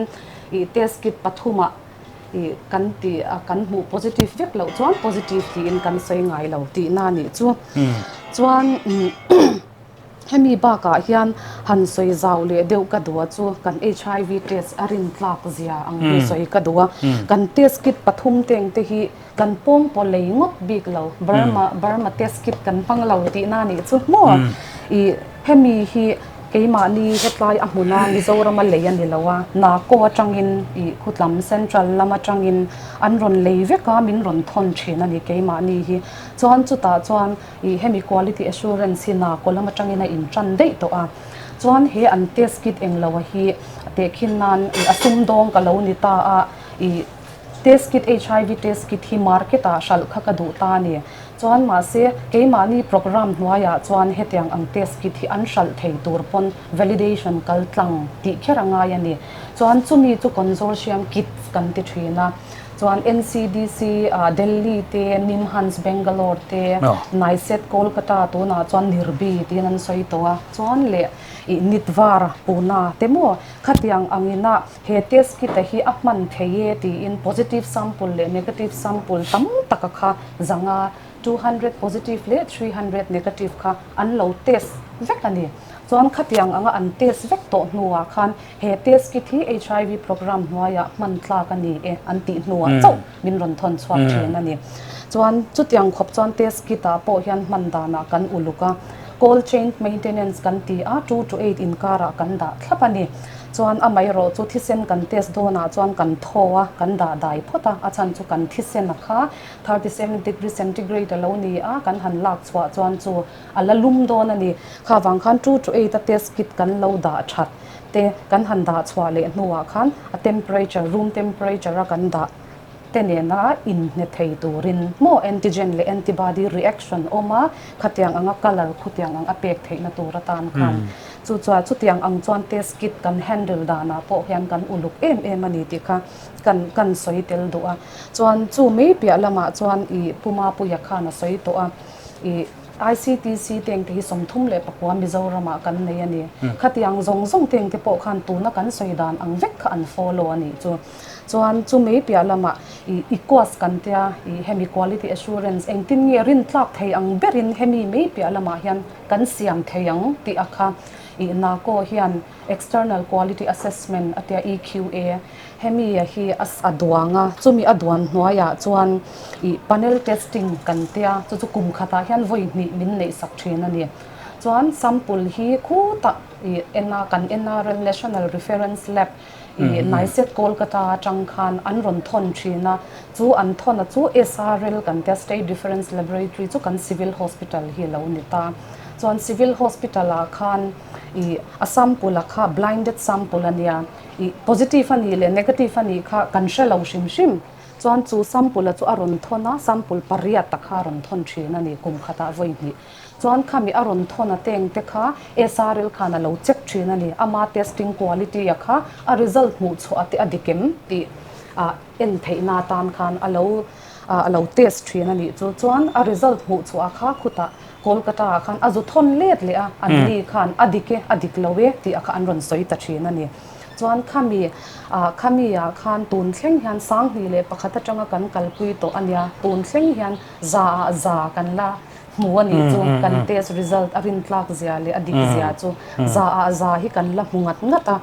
ih test kit pathumah Ih kan tih a kan hmuh positive vek loh chuan positive tiin kan sawi ngai lo tihna a nih chu. Chuan hemi bakah hian han sawi zau leh deuh ka duh a chu kan HIV test a rin tlak zia ang hi sawi ka duh a. Kan test kit pathum teng te hi kan pawng paw lei ngawt bik lo Burma Burma test kit kan hmang lo tihna a nih chu maw. Ih Hemi hi keimahni hetlai a hmuna Mizorama lei a ni lo a, Nako atangin ih khutlam Central lam atangin an rawn lei vek a, min rawn thawn thin a ni keimahni hi. Chuan chutah chuan ih hemi quality assurance hi Nako lam atangin a intan daih tawh a. Chuan he an test kit englo a hi tehkhin nan ih a sumdawng ka lo ni ta a, ih test kit HIV test kit hi market ah hralh kha ka duh ta a ni. Chuan mahse, keimahni programme hnuaiah chuan hetiang ang test kit hi an hralh thei tur pawn validation kal tlang tih kher a ngai a ni. Chuan chumi chu consortium kits kan ti thin a. Chuan NCDC, Delhi te, NIMHANS Bangalore te, NICET Kolkata tunah chuan Nirbi tiin an sawi tawh a. Chuan leh ih Nitvar Pune te maw khatiang angina He test kit a hi a hman thei e tiin positive sample leh negative sample tam taka kha zanga 200 positive leh 300 negative kha an lo test vek a ni. Chuan khatiang anga an test vek tawh hnuah khan he test kit hi HIV program hnuaiah hman tlak a ni e an tih hnuah chauh min rawn thawn chhuak thin a ni. Chuan chutiang khawp chuan test kit ah pawh hian hman danah kan uluk a, cold chain maintenance kan ti a, 2 to 8 inkarah kan dah thlap a ni. Chuan amaherawh chu thisen kan test dawnah chuan kan thaw a, kan dah dai phawt a, a chhan chu kan thisen a kha 37 degree centigrade a lo ni a, kan han lak chhuah chuan chu a la lum dawn a ni. Kha vang khan 2 to 8 a test kit kan lo dah that te kan han dah chhuah leh hnuah khan a temperature, room temperature a kan dah te nena inhne thei turin maw antigen leh antibody reaction awm a, khatiang anga colour khutiang ang a pek theihna tur atan khan chu chuan chutiang ang chuan test kit kan handle danah pawh hian kan uluk em em a ni tih kha kan kan sawi tel duh a. Chuan chu mai piah lamah chuan ih Pu Mapuia khan a sawi tawh a, ih ICTC te engte hi 39 Mizoramah kan nei a ni. Khatiang zawng zawng te engte pawh khan tuna kan sawi dan ang vek kha an follow a nih chu. Chuan chu mai piah lamah ih EQUAS kan tia ih hemi quality assurance engtin nge rintlak thei ang berin hemi mai piah lamah hian kan siam thei ang tih a kha ih NACO hian external quality assessment a tia EQA hemi a hi a a duang a chumi a duan hnuaiah chuan ih panel testing kan tia chu chu kum khatah hian vawi hnih min neih sak thin a ni. Chuan sample hi khutah ih N a kan NRL National Reference Lab I NICET Kolkata atang khan an rawn thawn thin a, chu an thawn a chu SRL kan tia State Reference Laboratory chu kan Civil Hospital hi a lo ni ta. Chuan Civil Hospital ah khan i a sample a kha blinded sample a nia, i positive a nih leh negative a nih kha kan hre lo hrim hrim. Chuan chu sample a chu a rawn thawn a, sample pariat a kha a rawn thawn thin a ni kum khatah vawi hnih. Chuan khami a rawn thawn a teng te kha SRL khan a lo check thin a ni. Ama testing quality a kha a result hmuh chhuah te a dik em tih ah en theihna atan khan a lo a lo test thin a nih chu. Chuan a result hmuh chhuah kha khutah Kolkata ah khan a zu thawn let leh a, an ni khan a dik e, a dik lo e tih a kha an rawn sawi ta thin a ni. Chuan khami ah khami ah khan tun thleng hian 2001 atanga kan kalpui tawh a nia, tun thleng hian za ah za kan la hmu a nih chu kan test result a rintlak zia leh a dik zia chu za ah za hi kan la hmu ngat ngat a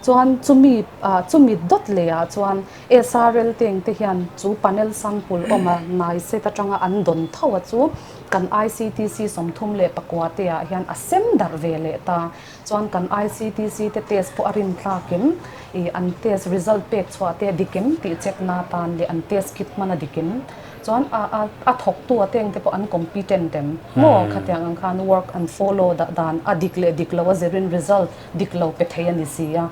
chuan chumi ah chumi dawt leh ah chuan SRL te eng te hian chu panel sample awm a nai set atanga an dawn tho a chu kan ICTC 39 te ah hian a sem darh ve leh ta chuan kan ICTC te test pawh a rintlak em ih an test result pek chhuah te a dik em tih check na tan leh an test kit hman a dik em. Chuan a a a thawktu a teng te pawh an competent em maw khatiang ang khan work an follow dah dan a dik leh dik lo a zirin result dik lo pe thei a ni si a.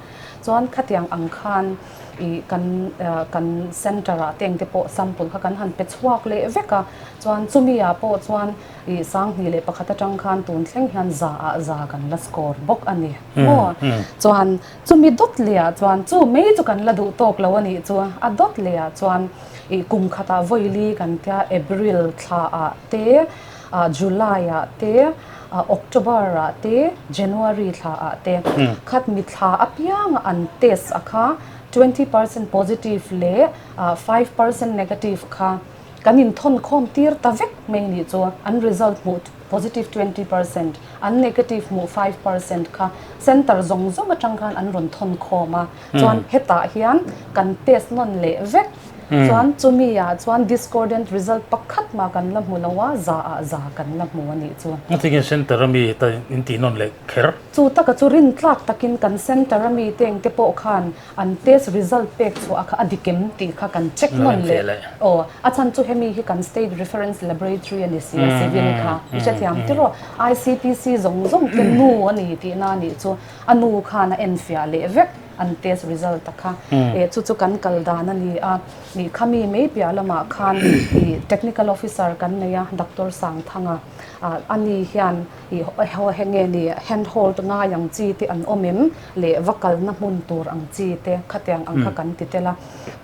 Chuan khatiang ang khan ih kan kan center ah teng te pawh sample kha kan han pe chhuak leh vek a. Chuan chumi ah pawh chuan ih 2001 atang khan tun thleng hian za ah za kan la score bawk a ni maw. Chuan chumi dawt leh ah chuan chu mai chu kan la duh tawk lo a nih chu a dawt leh ah chuan Ih kum khatah vawi kan tia April thla ah te, July ah te, October ah te, January thla ah te khat mi thla apianga an test a kha 20% positive leh 5% negative kha kan inthawn khawm tir ta vek mai nih chu an result hmuh positive 20% an negative hmuh 5% kha center zawng zawng atang khan an rawn thawn khawm a. Chuan hetah hian kan test nawn leh vek. Chuan chumi ah chuan discordant result pakhat mah kan la hmu lo a, za ah za kan la hmu a nih chu. Ngatinge center a mi heta in tih nawn leh kher? Chu taka chu rintlak takin kan center a mi te engte pawh khan an test result pek chhuah kha a dik em tih kha kan check nawn leh. Aw, a chhan chu hemi hi kan state reference laboratory a ni si a, civil kha i hrethiam tiraw? ICTC zawng zawng te nu a ni tihna a nih chu. A nu khan a enfiah leh vek an test result a kha. Eh chu chu kan kal dan a ni a, ih khami mai piah lamah khan ih technical officer kan nei a Doctor Sangthanga ah ani hian ih haw he nge ni hand hold ngai ang chi te an awm em leh va kalna hmun tur ang chi te khatiang ang kha kan ti tel a.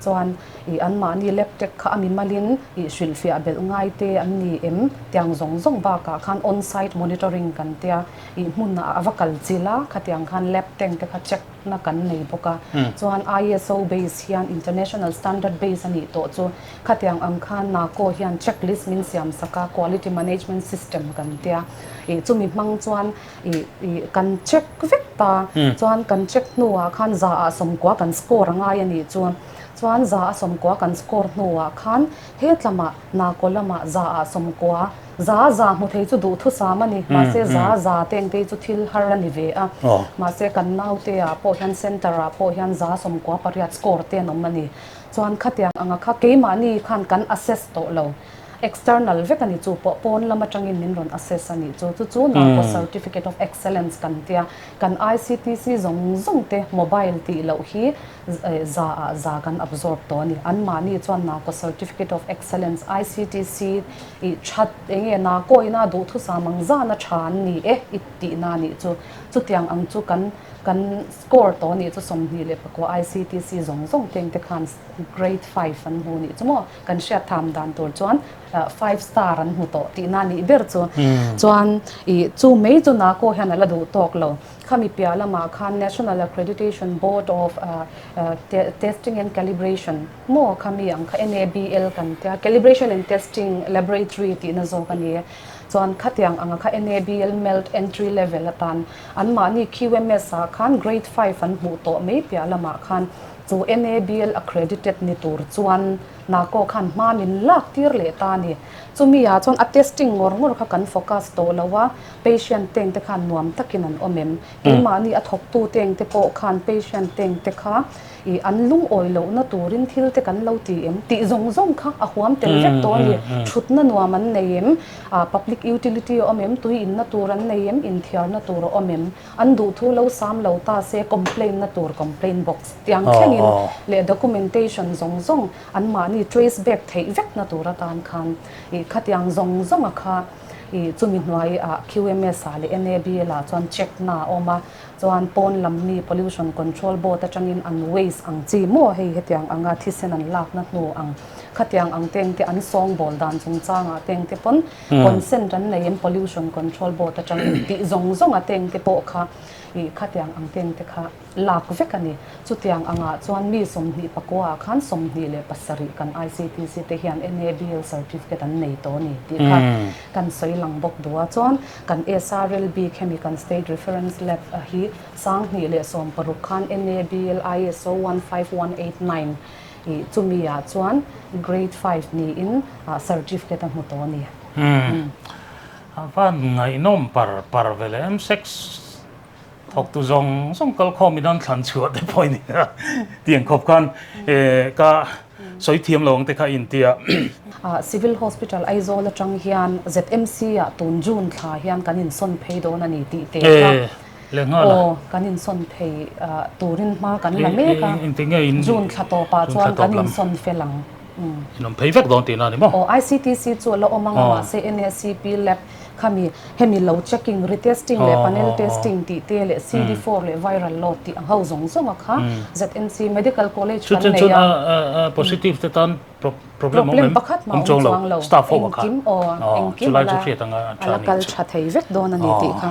Chuan ih anmahni lab tech kha a mimalin ih hrilhfiah belh ngai te an ni em tiang zawng zawng bakah khan on site monitoring kan tia. Ih hmunah a va kal chil a, khatiang khan lab tank te kha check na kan nei bawk a. Chuan ISO base hian international standard base a nih tawh chu khatiang ang khan NACO hian check list min siam sak a, quality management system kan tia. Ih chumi hmang chuan ih ih kan check vek ta. Chuan kan check hnuah khan za ah 90 kan score a ngai a nih chu. Chuan za a 90 kan score hnuah khan hetlamah NACO lamah za ah 90. Za za hmu thei chu duhthusam a ni. Mahse za za te engte hi chu thil har a ni ve a. Mahse kan naute ah pawh hian center ah pawh hian za 98 score te an awm a ni. Chuan khatiang anga kha keimahni khan kan assess tawh lo. External vek a ni chu pawh pawn lam atangin min rawn assess a nih chu. Chu chu NACO Certificate of Excellence kan tia. Kan ICTC zawng zawng te mobile tih loh hi za ah za kan absorb tawh a ni. Anmahni chuan NACO Certificate of Excellence ICTC i that enge NACO ina duhthusam ang zana tha an ni e i tihna a nih chu. Chutiang ang chu kan kan score tawh a nih chu 29 ICTC zawng zawng te engte khan grade five an hmu a nih chu maw. Kan hriat tham dan tur chuan five star an hmu tawh tihna a nih ber chu. Chuan i chu mai chu NACO hian a la duh tawk lo. Khami piah lamah khan National Accreditation Board of Testing and Calibration maw khami ang kha NABL kan tia, Calibration and Testing Laboratory tihna zawk a ni e. Chuan khatiang anga kha NABL MELT Entry Level atan anmahni QMS ah khan Grade five an hmuh tawh mai piah lamah khan chu NABL accredited ni tur chuan NACO khan hma min lak tir leh ta a ni. Chumi ah chuan a testing ngawr ngawr kha kan focus tawh lo a, Patient teng te khan nuam takin an awm em? Keimahni a thawktu teng te pawh khan patient teng te kha ih an lungawi lohna turin thil te kan lo ti em? Tih zawng zawng kha a huam tel vek tawh a ni. Thutna nuam an nei em? Ah public utility a awm em? Tui inna tur an nei em? Inthiarna tur a awm em? An duhthu lo sam lo ta se complaint na tur complaint box tiang thlengin leh documentation zawng zawng anmahni trace back theih vekna tur atan khan ih khatiang zawng zawnga kha I chumi hnuai ah QMS ah leh NABL ah chuan check na a awm a, chuan pawn lam mi Pollution Control Board atangin an waste ang chi maw hei hetiang anga thisen an lakna hnu ang khatiang ang te engte an sawngbawl dan chungchang ah te engte pawn consent an nei em Pollution Control Board atangin tih zawng zawng a te engte pawh kha i khatiang ang te engte kha lak vek a ni. Chutiang angah chuan mi 29 ah khan 27 kan ICTC te hian NABL certificate an nei tawh a ni tih kha kan sawi lang bawk duh a. Chuan kan SRL bik hemi kan State Reference Lab hi 2016 khan NABL ISO 15189 ih chumi ah chuan grade five niin certificate a hmu tawh a ni. A van ngaihnawm par par ve leh em sex Thawktu zawng zawng kalkhawm in an thlan chhuah te pawh in tiang khawp khan ka sawi thiam lo ang te kha in tia. Civil Hospital Aizawl atang hian ZMC ah tun June thla hian kan insawn phei dawn a ni tih te kha aw kan insawn phei turin hma kan la mek a, June thla tawpah chuan kan insawn fel ang. Inawm phei vek dawn tihna a ni maw? Aw ICTC chu a la awm ang a mahse NACP lab Khami hemi lo checking, retesting leh panel testing tih te leh CD4 leh viral load tih ang ho zawng zawng a kha ZNC Medical College kan nei a. Chuan positive te tan problem awm em? Pakhat mah awm chuang lo. Staff ho a kha. Engkim aw engkim a la kal tha thei vek dawn a ni tih kha.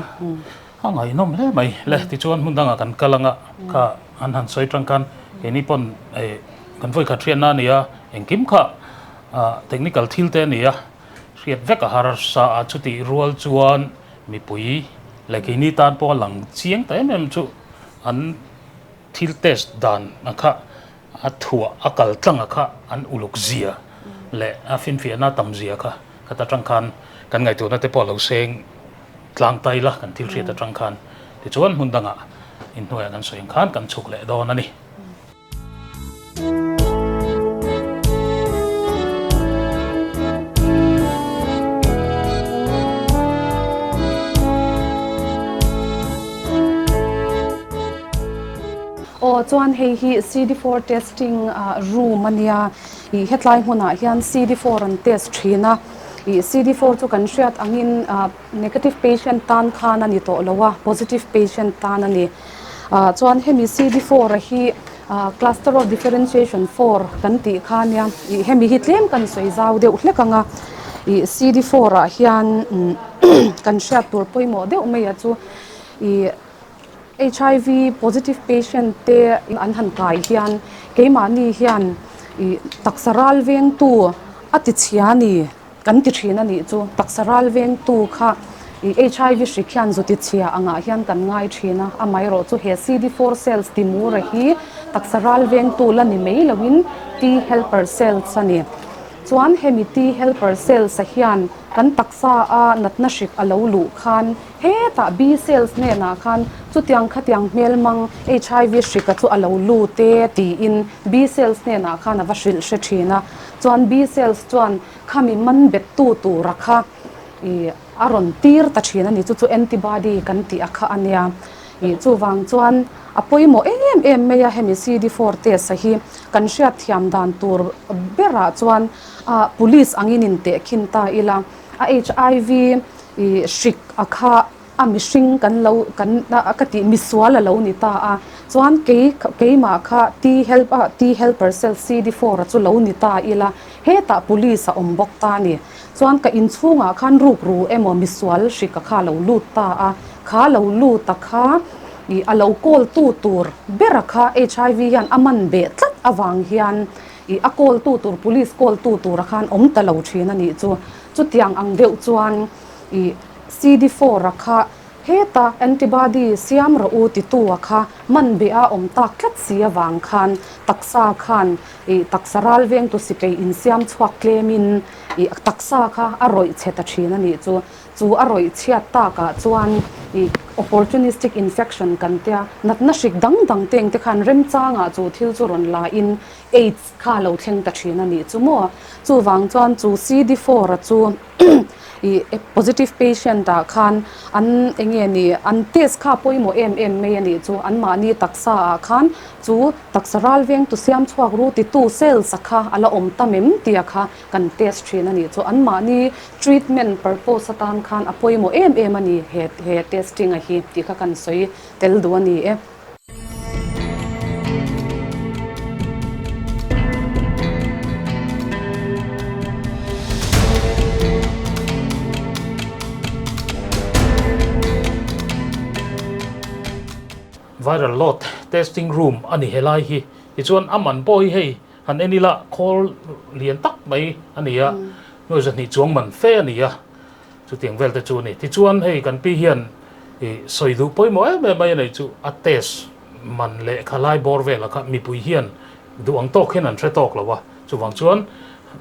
A ngaihnawm hle mai le tichuan hmun dangah kan kal anga kha an han sawi tang khan keini pawn kan vawikhat hriatna a ni a engkim kha technical thil te a ni a. Hriat vek a harsa a, chutih rual chuan mipui leh keini tan pawh a lang chiang ta em em chu an thil test dan a kha a thuah a kal tlang a kha an uluk zia leh a finfiahna tam zia kha khat atang khan kan ngaihtuahna te pawh a lo seng tlang tai la kan thil hriat atang khan tichuan hmun dangah inhnuaiah kan sawi ang khan kan chhuk leh dawn a ni. Aw chuan hei hi CD4 testing room a nia ih hetlai hmunah hian CD4 an test thin a ih CD4 chu kan hriat angin negative patient tan khan a ni tawh lo a positive patient tan a ni. Chuan hemi CD4 a hi cluster of differentiation 4 kan tih kha nia ih hemi hi tlem kan sawi zau deuh hlek ang a ih CD4 ah hian kan hriat tur pawimawh deuh mai a chu ih HIV positive patient te an han kai hian keimahni hian ih taksa ral vengtu a ti chhia a ni. Kan ti thin a nih chu, taksa ral vengtu kha i HIV hrik hian zuti chhia angah hian kan ngai thin a, amaherawh chu he CD4 cells ti mura hi taksa ral vengtu la ni mai loin T helper cells a ni. Chuan hemi T helper cells a hian Kan taksa a natna hrik a lo luh khan hetah B cells hnenah khan chutiang khatiang hmelmang HIV hrika chu a lo lut e tiin B cells hnenah khan a va hrilh hre thin a. Chuan B cells chuan khami man bettu tura kha ih a rawn tir ta thin a ni. Chu chu antibody kan tih a kha a nia. Ih chuvang chuan a pawimawh em em mai a hemi CD4 test a hi kan hriatthiam dan tur berah chuan A police angin in tehkhin ta ila, a HIV i hrik a kha a mihring kan lo kan ka tih misual a lo ni ta a, chuan kei keimah kha T help a T helper cell CD4 a chu lo ni ta ila, hetah police a awm bawk ta a ni. Chuan ka inchhungah khan rukru emaw misual hrik a kha a lo lut ta a, kha lo lut a kha i a lo kawl tu tur ber a kha HIV hian a man beh tlat avang hian I a call tu tur police call tu tura khan awm ta lo thin a nih chu. Chutiang ang deuh chuan i CD4 a kha heta antibody siam rawh u titu a kha man beh a awm tak tlat si avang khan taksa khan i taksa ral vengtu sipei insiam chhuak tlemin i taksa kha a rawih chhe ta thin a nih chu. Chu a rawih chhiat takah chuan i opportunistic infection kan tia natna hrik dang dang te engte khan remchangah chu thil chu rawn la in AIDS kha a lo thleng ta thin a nih chu maw. Chuvang chuan chu CD4 a chu i positive patient ah khan an enge ni an test kha pawimawh em em mai a nih chu anmahni taksa ah khan chu taksa ral veng tu siam chhuak ru titu cells a kha a la awm tam em tia kha kan test thin a nih chu anmahni treatment purpose atan khan a pawimawh em em a ni he he testing a hi tih kha kan sawi tel duh a ni e. Viral load testing room a ni helai hi tichuan a man pawh hi hei Han en ila khawl lian tak mai a ni a, nuai zahnih chuang man fe a ni a, chutiang vel te chu a ni. Tichuan hei kan pi hian ih sawi duh pawimawh em em mai a nei chu a test man leh kha lai bawr velah kha mipui hian duh ang tawk hian an hre tawk lo a, chuvang chuan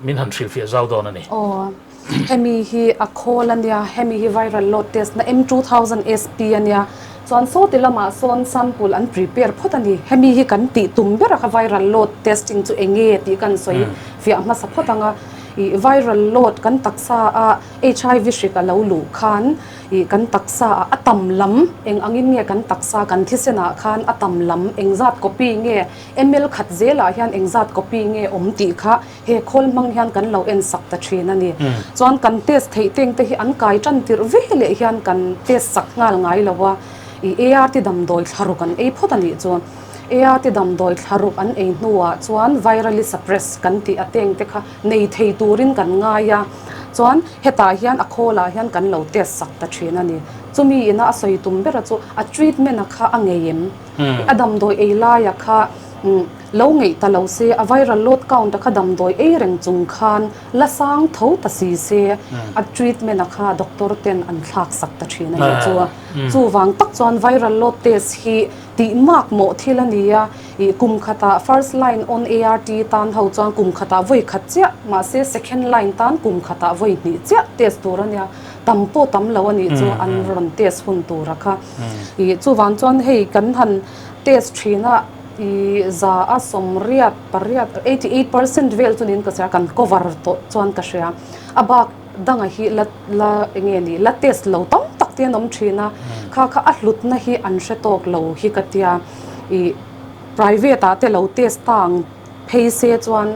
min han hrilhfiah zau dawn a ni. Aw, hemi hi a khawl a nia, hemi hi viral load test na M2000 SP a nia, Chuan sawti lamah sawn sample an prepare phawt a ni. Hemi hi kan tih tum ber a kha viral load testing chu eng nge tih kan sawi fiah hmasa phawt ang a. Ih viral load kan taksa a HIV hrik a lo luh khan ih kan taksa ah a tam lam eng angin nge kan taksa kan thisen ah khan a tam lam eng zat copy nge ml khat zelah hian eng zat copy nge awm tih kha He khawl hmang hian kan lo en sak ta thin a ni. Chuan kan test theih teng te hi an kai tan tirh ve leh hian kan test sak nghal ngai lo a. I ART damdawi thlaruk an ei phawt a nih chu. ART damdawi thlaruk an ei hnuah chuan virally suppress kan tih a teng te kha nei thei turin kan ngai a. Chuan hetah hian a khawlah hian kan lo test sak ta thin a ni. Chumi ina a sawi tum bera chu a treatment a kha a ngei em? A damdawi ei laia kha Lo ngeih ta lo se, a viral load count a kha damdawi ei reng chung khan la sang tho ta si se, a treatment a kha doctor ten an thlak sak ta thin a nih chu. Chuvang tak chuan viral load test hi tih mak mawh thil a ni a, ih kum khatah first line on ART tan ho chuan kum khatah vawi khat chiah, mahse second line tan kum khatah vawi hnih chiah test tur a nia, tam pawh tam lo a nih chu an rawn test hun tur a kha. Ih chuvang chuan hei kan han test thin a. I 188, 88% vel chuanin ka hria, kan cover tawh chuan ka hria. A bak danga hi la la eng nge ni la test lo tam tak te an awm thin a, kha kha a hlutna hi an hre tawk lo hi ka tia. I private ah te lo test ta ang phei se chuan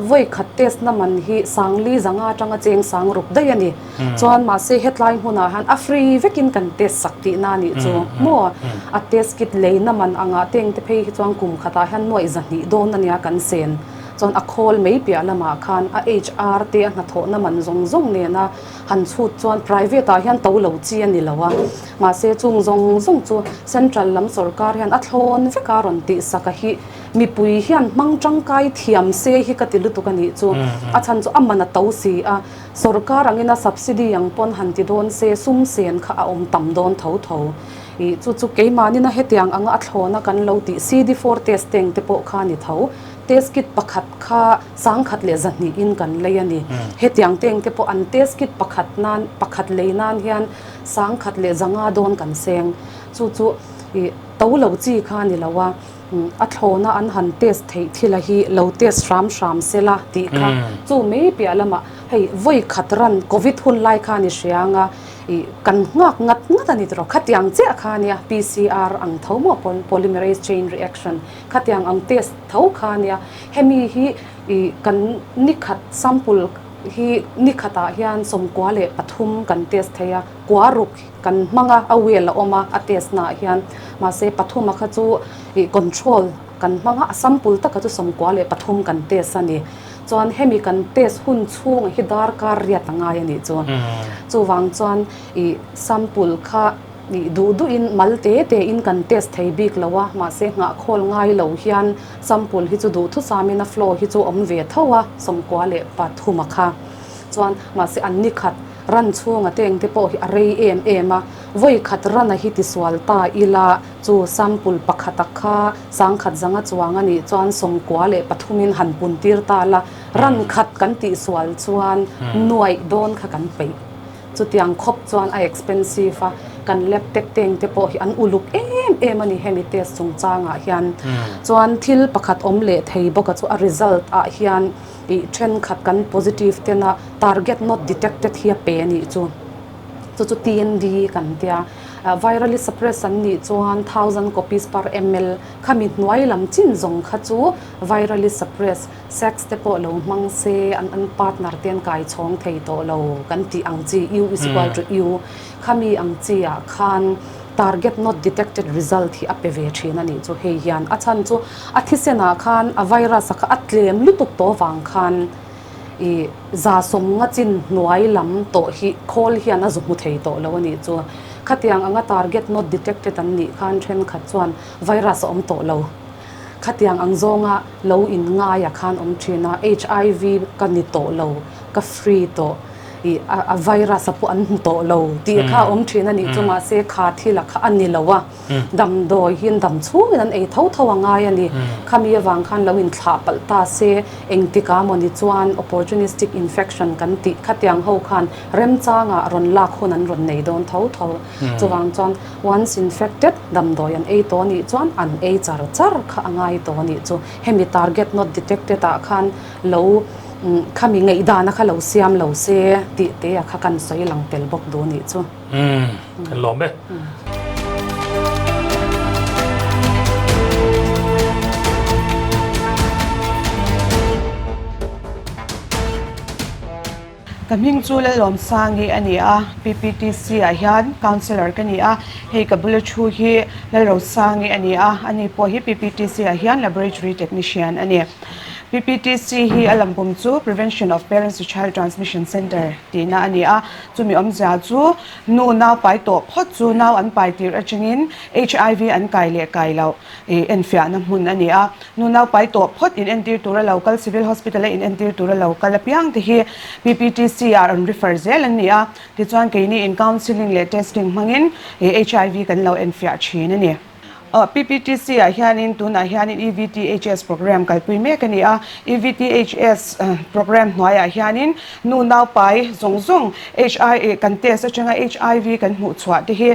vawi khat test na man hi sangli zanga atanga cheng sang ruk daih a ni. Chuan mahse hetlai hmunah hian a free vekin kan test sak tihna a nih chu maw? A test kit leina man angah te engte phei hi chuan kum khatah hian nuaih zahnih dawn a nia kan sen. Chuan a khawl mai piah lamah khan a HR te a hnathawhna man zawng zawng nena han chhut chuan private ah hian to lo chi a ni lo a. Mahse chung zawng zawng chu central lam sorkar hian a thlawn vek a rawn tihsak a hi. Mipui hian hmang tangkai thiam se hi ka ti lutuk a nih chu. A chhan chu a man a to si a, sorkar angin a subsidy ang pawn han ti dawn se sum sen kha a awm tam dawn tho tho. Ih chu chu keimahnin a hetiang anga a thlawna kan lo tih CD4 test teng te pawh kha ni tho. Test kit pakhat kha 1200 in kan lei a ni. Hetiang te engte pawh an test kit pakhat nan pakhat lei nan hian 1500 dawn kan seng. Chu chu ih to lo chi kha a ni lo a, a thlawna an han test theih thila hi lo test hram hram se la tih kha chu mai piah lamah hei vawi khat ran covid hun lai kha a ni hria ang a, ih kan nghak ngat ngat a ni tawh khatiang chiah kha a nia PCR ang tho maw polymerase chain reaction Khatiang ang test tho kha nia, hemi hi ih kan nikhat sample hi nikhatah hian 93 kan test thei a, kua ruk kan hmang a, a wheel a awm a, a test naah hian mahse pathuma kha chu ih control kan hmang a, a sample taka chu 93 kan test a ni. Chuan hemi kan test hun chhungah hi darkar riat a ngai a nih chu. Chuvang chuan ih sample kha. Nih duh duhin mal te te in kan test thei bik lo a, mahse nghah khawl ngai lo hian sample hi chu duhthusamin a flow hi chu awm ve tho a, 93 a kha chuan mahse an ni khat ran chhunga te engte pawh hi a rei em em a, vawi khat rana hi tisual ta ila chu sample pakhata kha 1100 chuang a nih chuan 93 in han pun tir ta la, ran khat kan tihsual chuan nuaih dawn kha kan peih. Chutiang khawp chuan a expensive a, kan lab tech teng te pawh hi an uluk em em a ni hemi test chungchangah hian. Chuan thil pakhat awm leh thei bawk a chu a result ah hian ih thenkhat kan positive tena target not detected hi a pe a nih chu. Chu chu TND kan tia. Virally suppressed an nih chuan thousand copies per ml khami hnuai lam chin zawng kha chu virally suppressed Sex te pawh lo hmang se an an partner te an kai chhawng thei tawh lo kan tih ang chi U is equal to U khami ang chi ah khan target not detected result hi a pe ve thin a nih chu hei hian a chhan chu a thisen ah khan a virus a kha a tlem lutuk tawh vang khan ih za sawm nga chin hnuai lam tawh hi khawl hian a zu hmu thei tawh lo a nih chu khatiang anga target not detected an nih khan thenkhat chuan virus a awm tawh lo. Khatiang ang zawnga lo in ngaia khan awm thin a, HIV ka ni tawh lo, ka free tawh, ih a virus a pawh an hmu tawh lo tih kha a awm thin a nih chu mahse kha thil a kha a ni lo a, damdawi hi dam chhungin an ei tho tho a ngai a ni. Khami avang khan lo in thlah palh ta se engtikah mawni chuan opportunistic infection kan tih khatiang ho khan remchangah rawn lak hun an rawn nei dawn tho tho. Chuvang chuan Once infected, damdawi an ei tawh anih chuan an ei char char kha a ngai tawh anih chu. Hemi target not detected ah khan lo khami ngaihdana kha lo siam lo se tih te a kha kan sawi lang tel bawk duh anih chu. Umm, kan lawm e. Ka hming chu Lalawmsangi a ni a, PPTC ah hian Councillor ka ni a, hei ka bula thu hi Lalrosangi a ni a, ani pawh hi PPTC ah hian Laboratory Technician a ni. PPTC hi a lampum chu Prevention of Parents to Child Transmission Centre tihna a ni a, chumi awmzia chu nu nau pai tawh phawt chu nau an pai tir atangin HIV an kai leh kai loh enfiahna hmun a ni a. Nu naupai tawh phawt in entir tura lo kal Civil Hospital a in entir tura lo kal apiang te hi PPTC ah rawn refer zel an ni a, tichuan keini in counselling leh testing hmangin HIV kan lo enfiah thin a ni. PPTC ah hianin tunah hianin EVTHS program kalpui mek a ni a, EVTHS program hnuaiah hianin nu naupai zawng zawng HI kan test atanga HIV kan hmuh chhuah te hi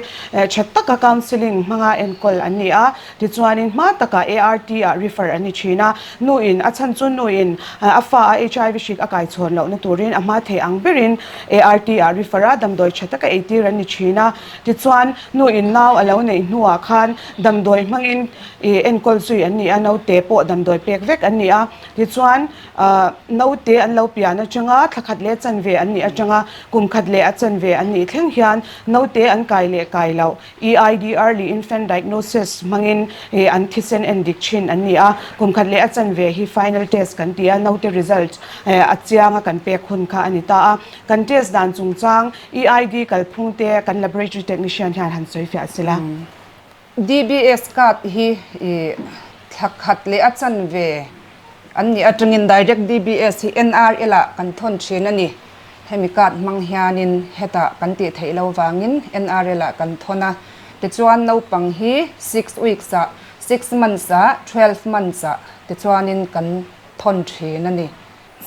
tha taka counselling hmanga enkawl an ni a. Tichuanin hma takah ART ah refer an ni thin a, nu in a chhan chu nu in a fa a HIV hrik a kai chhawn lohna turin a hma thei ang berin ART ah refer a damdawi tha taka eitir an ni thin a. Tichuan nu in nau a lo neih hnuah khan damdawi hmangin enkawl zui an ni a, naute pawh damdawi pek vek an ni a. Tichuan naute an lo pian atanga thla khat leh chanve an nih atanga kum khat leh a chanve an nih thleng hian naute an kai leh kai loh EID, Early Infant Diagnosis, hmangin an thisen en dik thin an ni a, kum khat leh a chanve hi final test kan ti a, naute result a chianga kan pek hun kha a ni ta a. Kan test dan chungchang EID kalphung te kan laboratory technician hian han sawi fiah sela. DBS card hi thla khat leh a chanve an nih atangin direct DBS hi NRL ah kan thawn thin a ni. Hemi card hmang hianin hetah kan tih theih lo vangin NRL ah kan thawn a, tichuan naupang hi six weeks ah, six months ah, 12 months ah Tichuanin kan thawn thin a ni.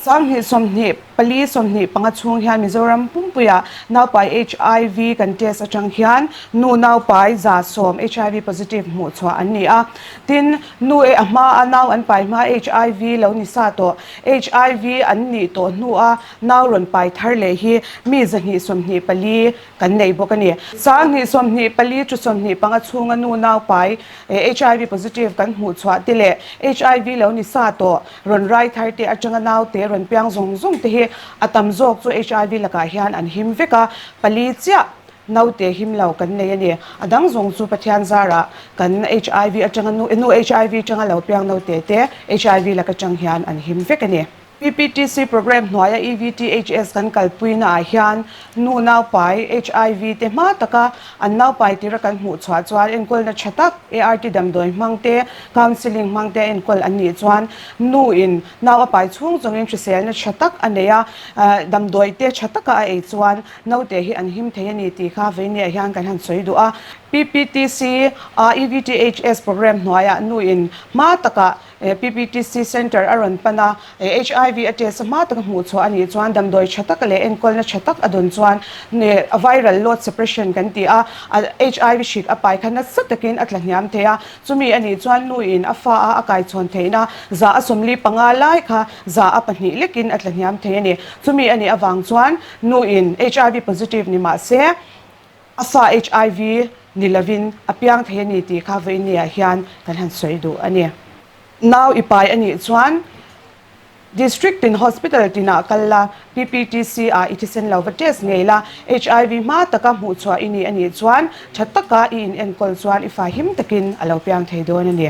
2024 25 chhung hian Mizoram pumpuiah naupai hiv kan test atang hian nu naupai 110 hiv positive hmuh chhuah an ni a. Tin, nu e a hma a nau an pai hma hiv lo ni sa tawh hiv an nih tawh hnua nau rawn pai thar leh hi mi 224 kan nei bawk a ni. 2024 to 25 chhunga nu naupai hiv positive kan hmuh chhuah te leh hiv lo ni sa tawh rawn rai thar te atanga naute rawn piang zawng zawng te hi a tam zawk chu hiv lakah hian an him vek a, pali chiah naute him lo kan nei a ni. A dang zawng chu Pathian zarah kan hiv atanga nu nu hiv atanga lo piang naute te hiv lak atang hian an him vek a ni. PPTC programme hnuaia EVTHS kan kalpuina ah hian nu naupai hiv te hma taka an naupai tira kan hmuh chhuah chuan enkawlna tha tak ART damdawi hmang te, counselling hmang te enkawl an nih chuan nu in nau a pai chhung chungin hriselna tha tak a nei a, damdawi te tha taka a ei chuan naute hi an him thei a ni tih kha veinia hian kan han sawi duh a. PPTC a EVTHS programme hnuaiah nu in hma takah PPTC Centre a rawn pan a, hiv a test a hma taka hmuh chhuah a nih chuan damdawi tha tak leh enkawlna tha tak a dawn chuan a viral load suppression kan ti a, hiv hrik a pai kha nasa takin a tla hniam thei a, chumi a nih chuan nuin a fa a a kaichhawn theihna 145 lai kha 102 lekin a tla hniam thei a ni. Chumi a nih avang chuan nuin hiv positive ni mah se a fa hiv ni lovin a piang thei a ni tih kha vawinia hian kan han sawi duh a ni. Nau i pai a nih chuan District tin Hospital tinah kal la, PPTC ah i thisen lo va test ngei la, hiv hma taka hmuh chhuah i ni a nih chuan tha taka i inenkawl chuan i fa him takin a lo piang thei dawn a ni.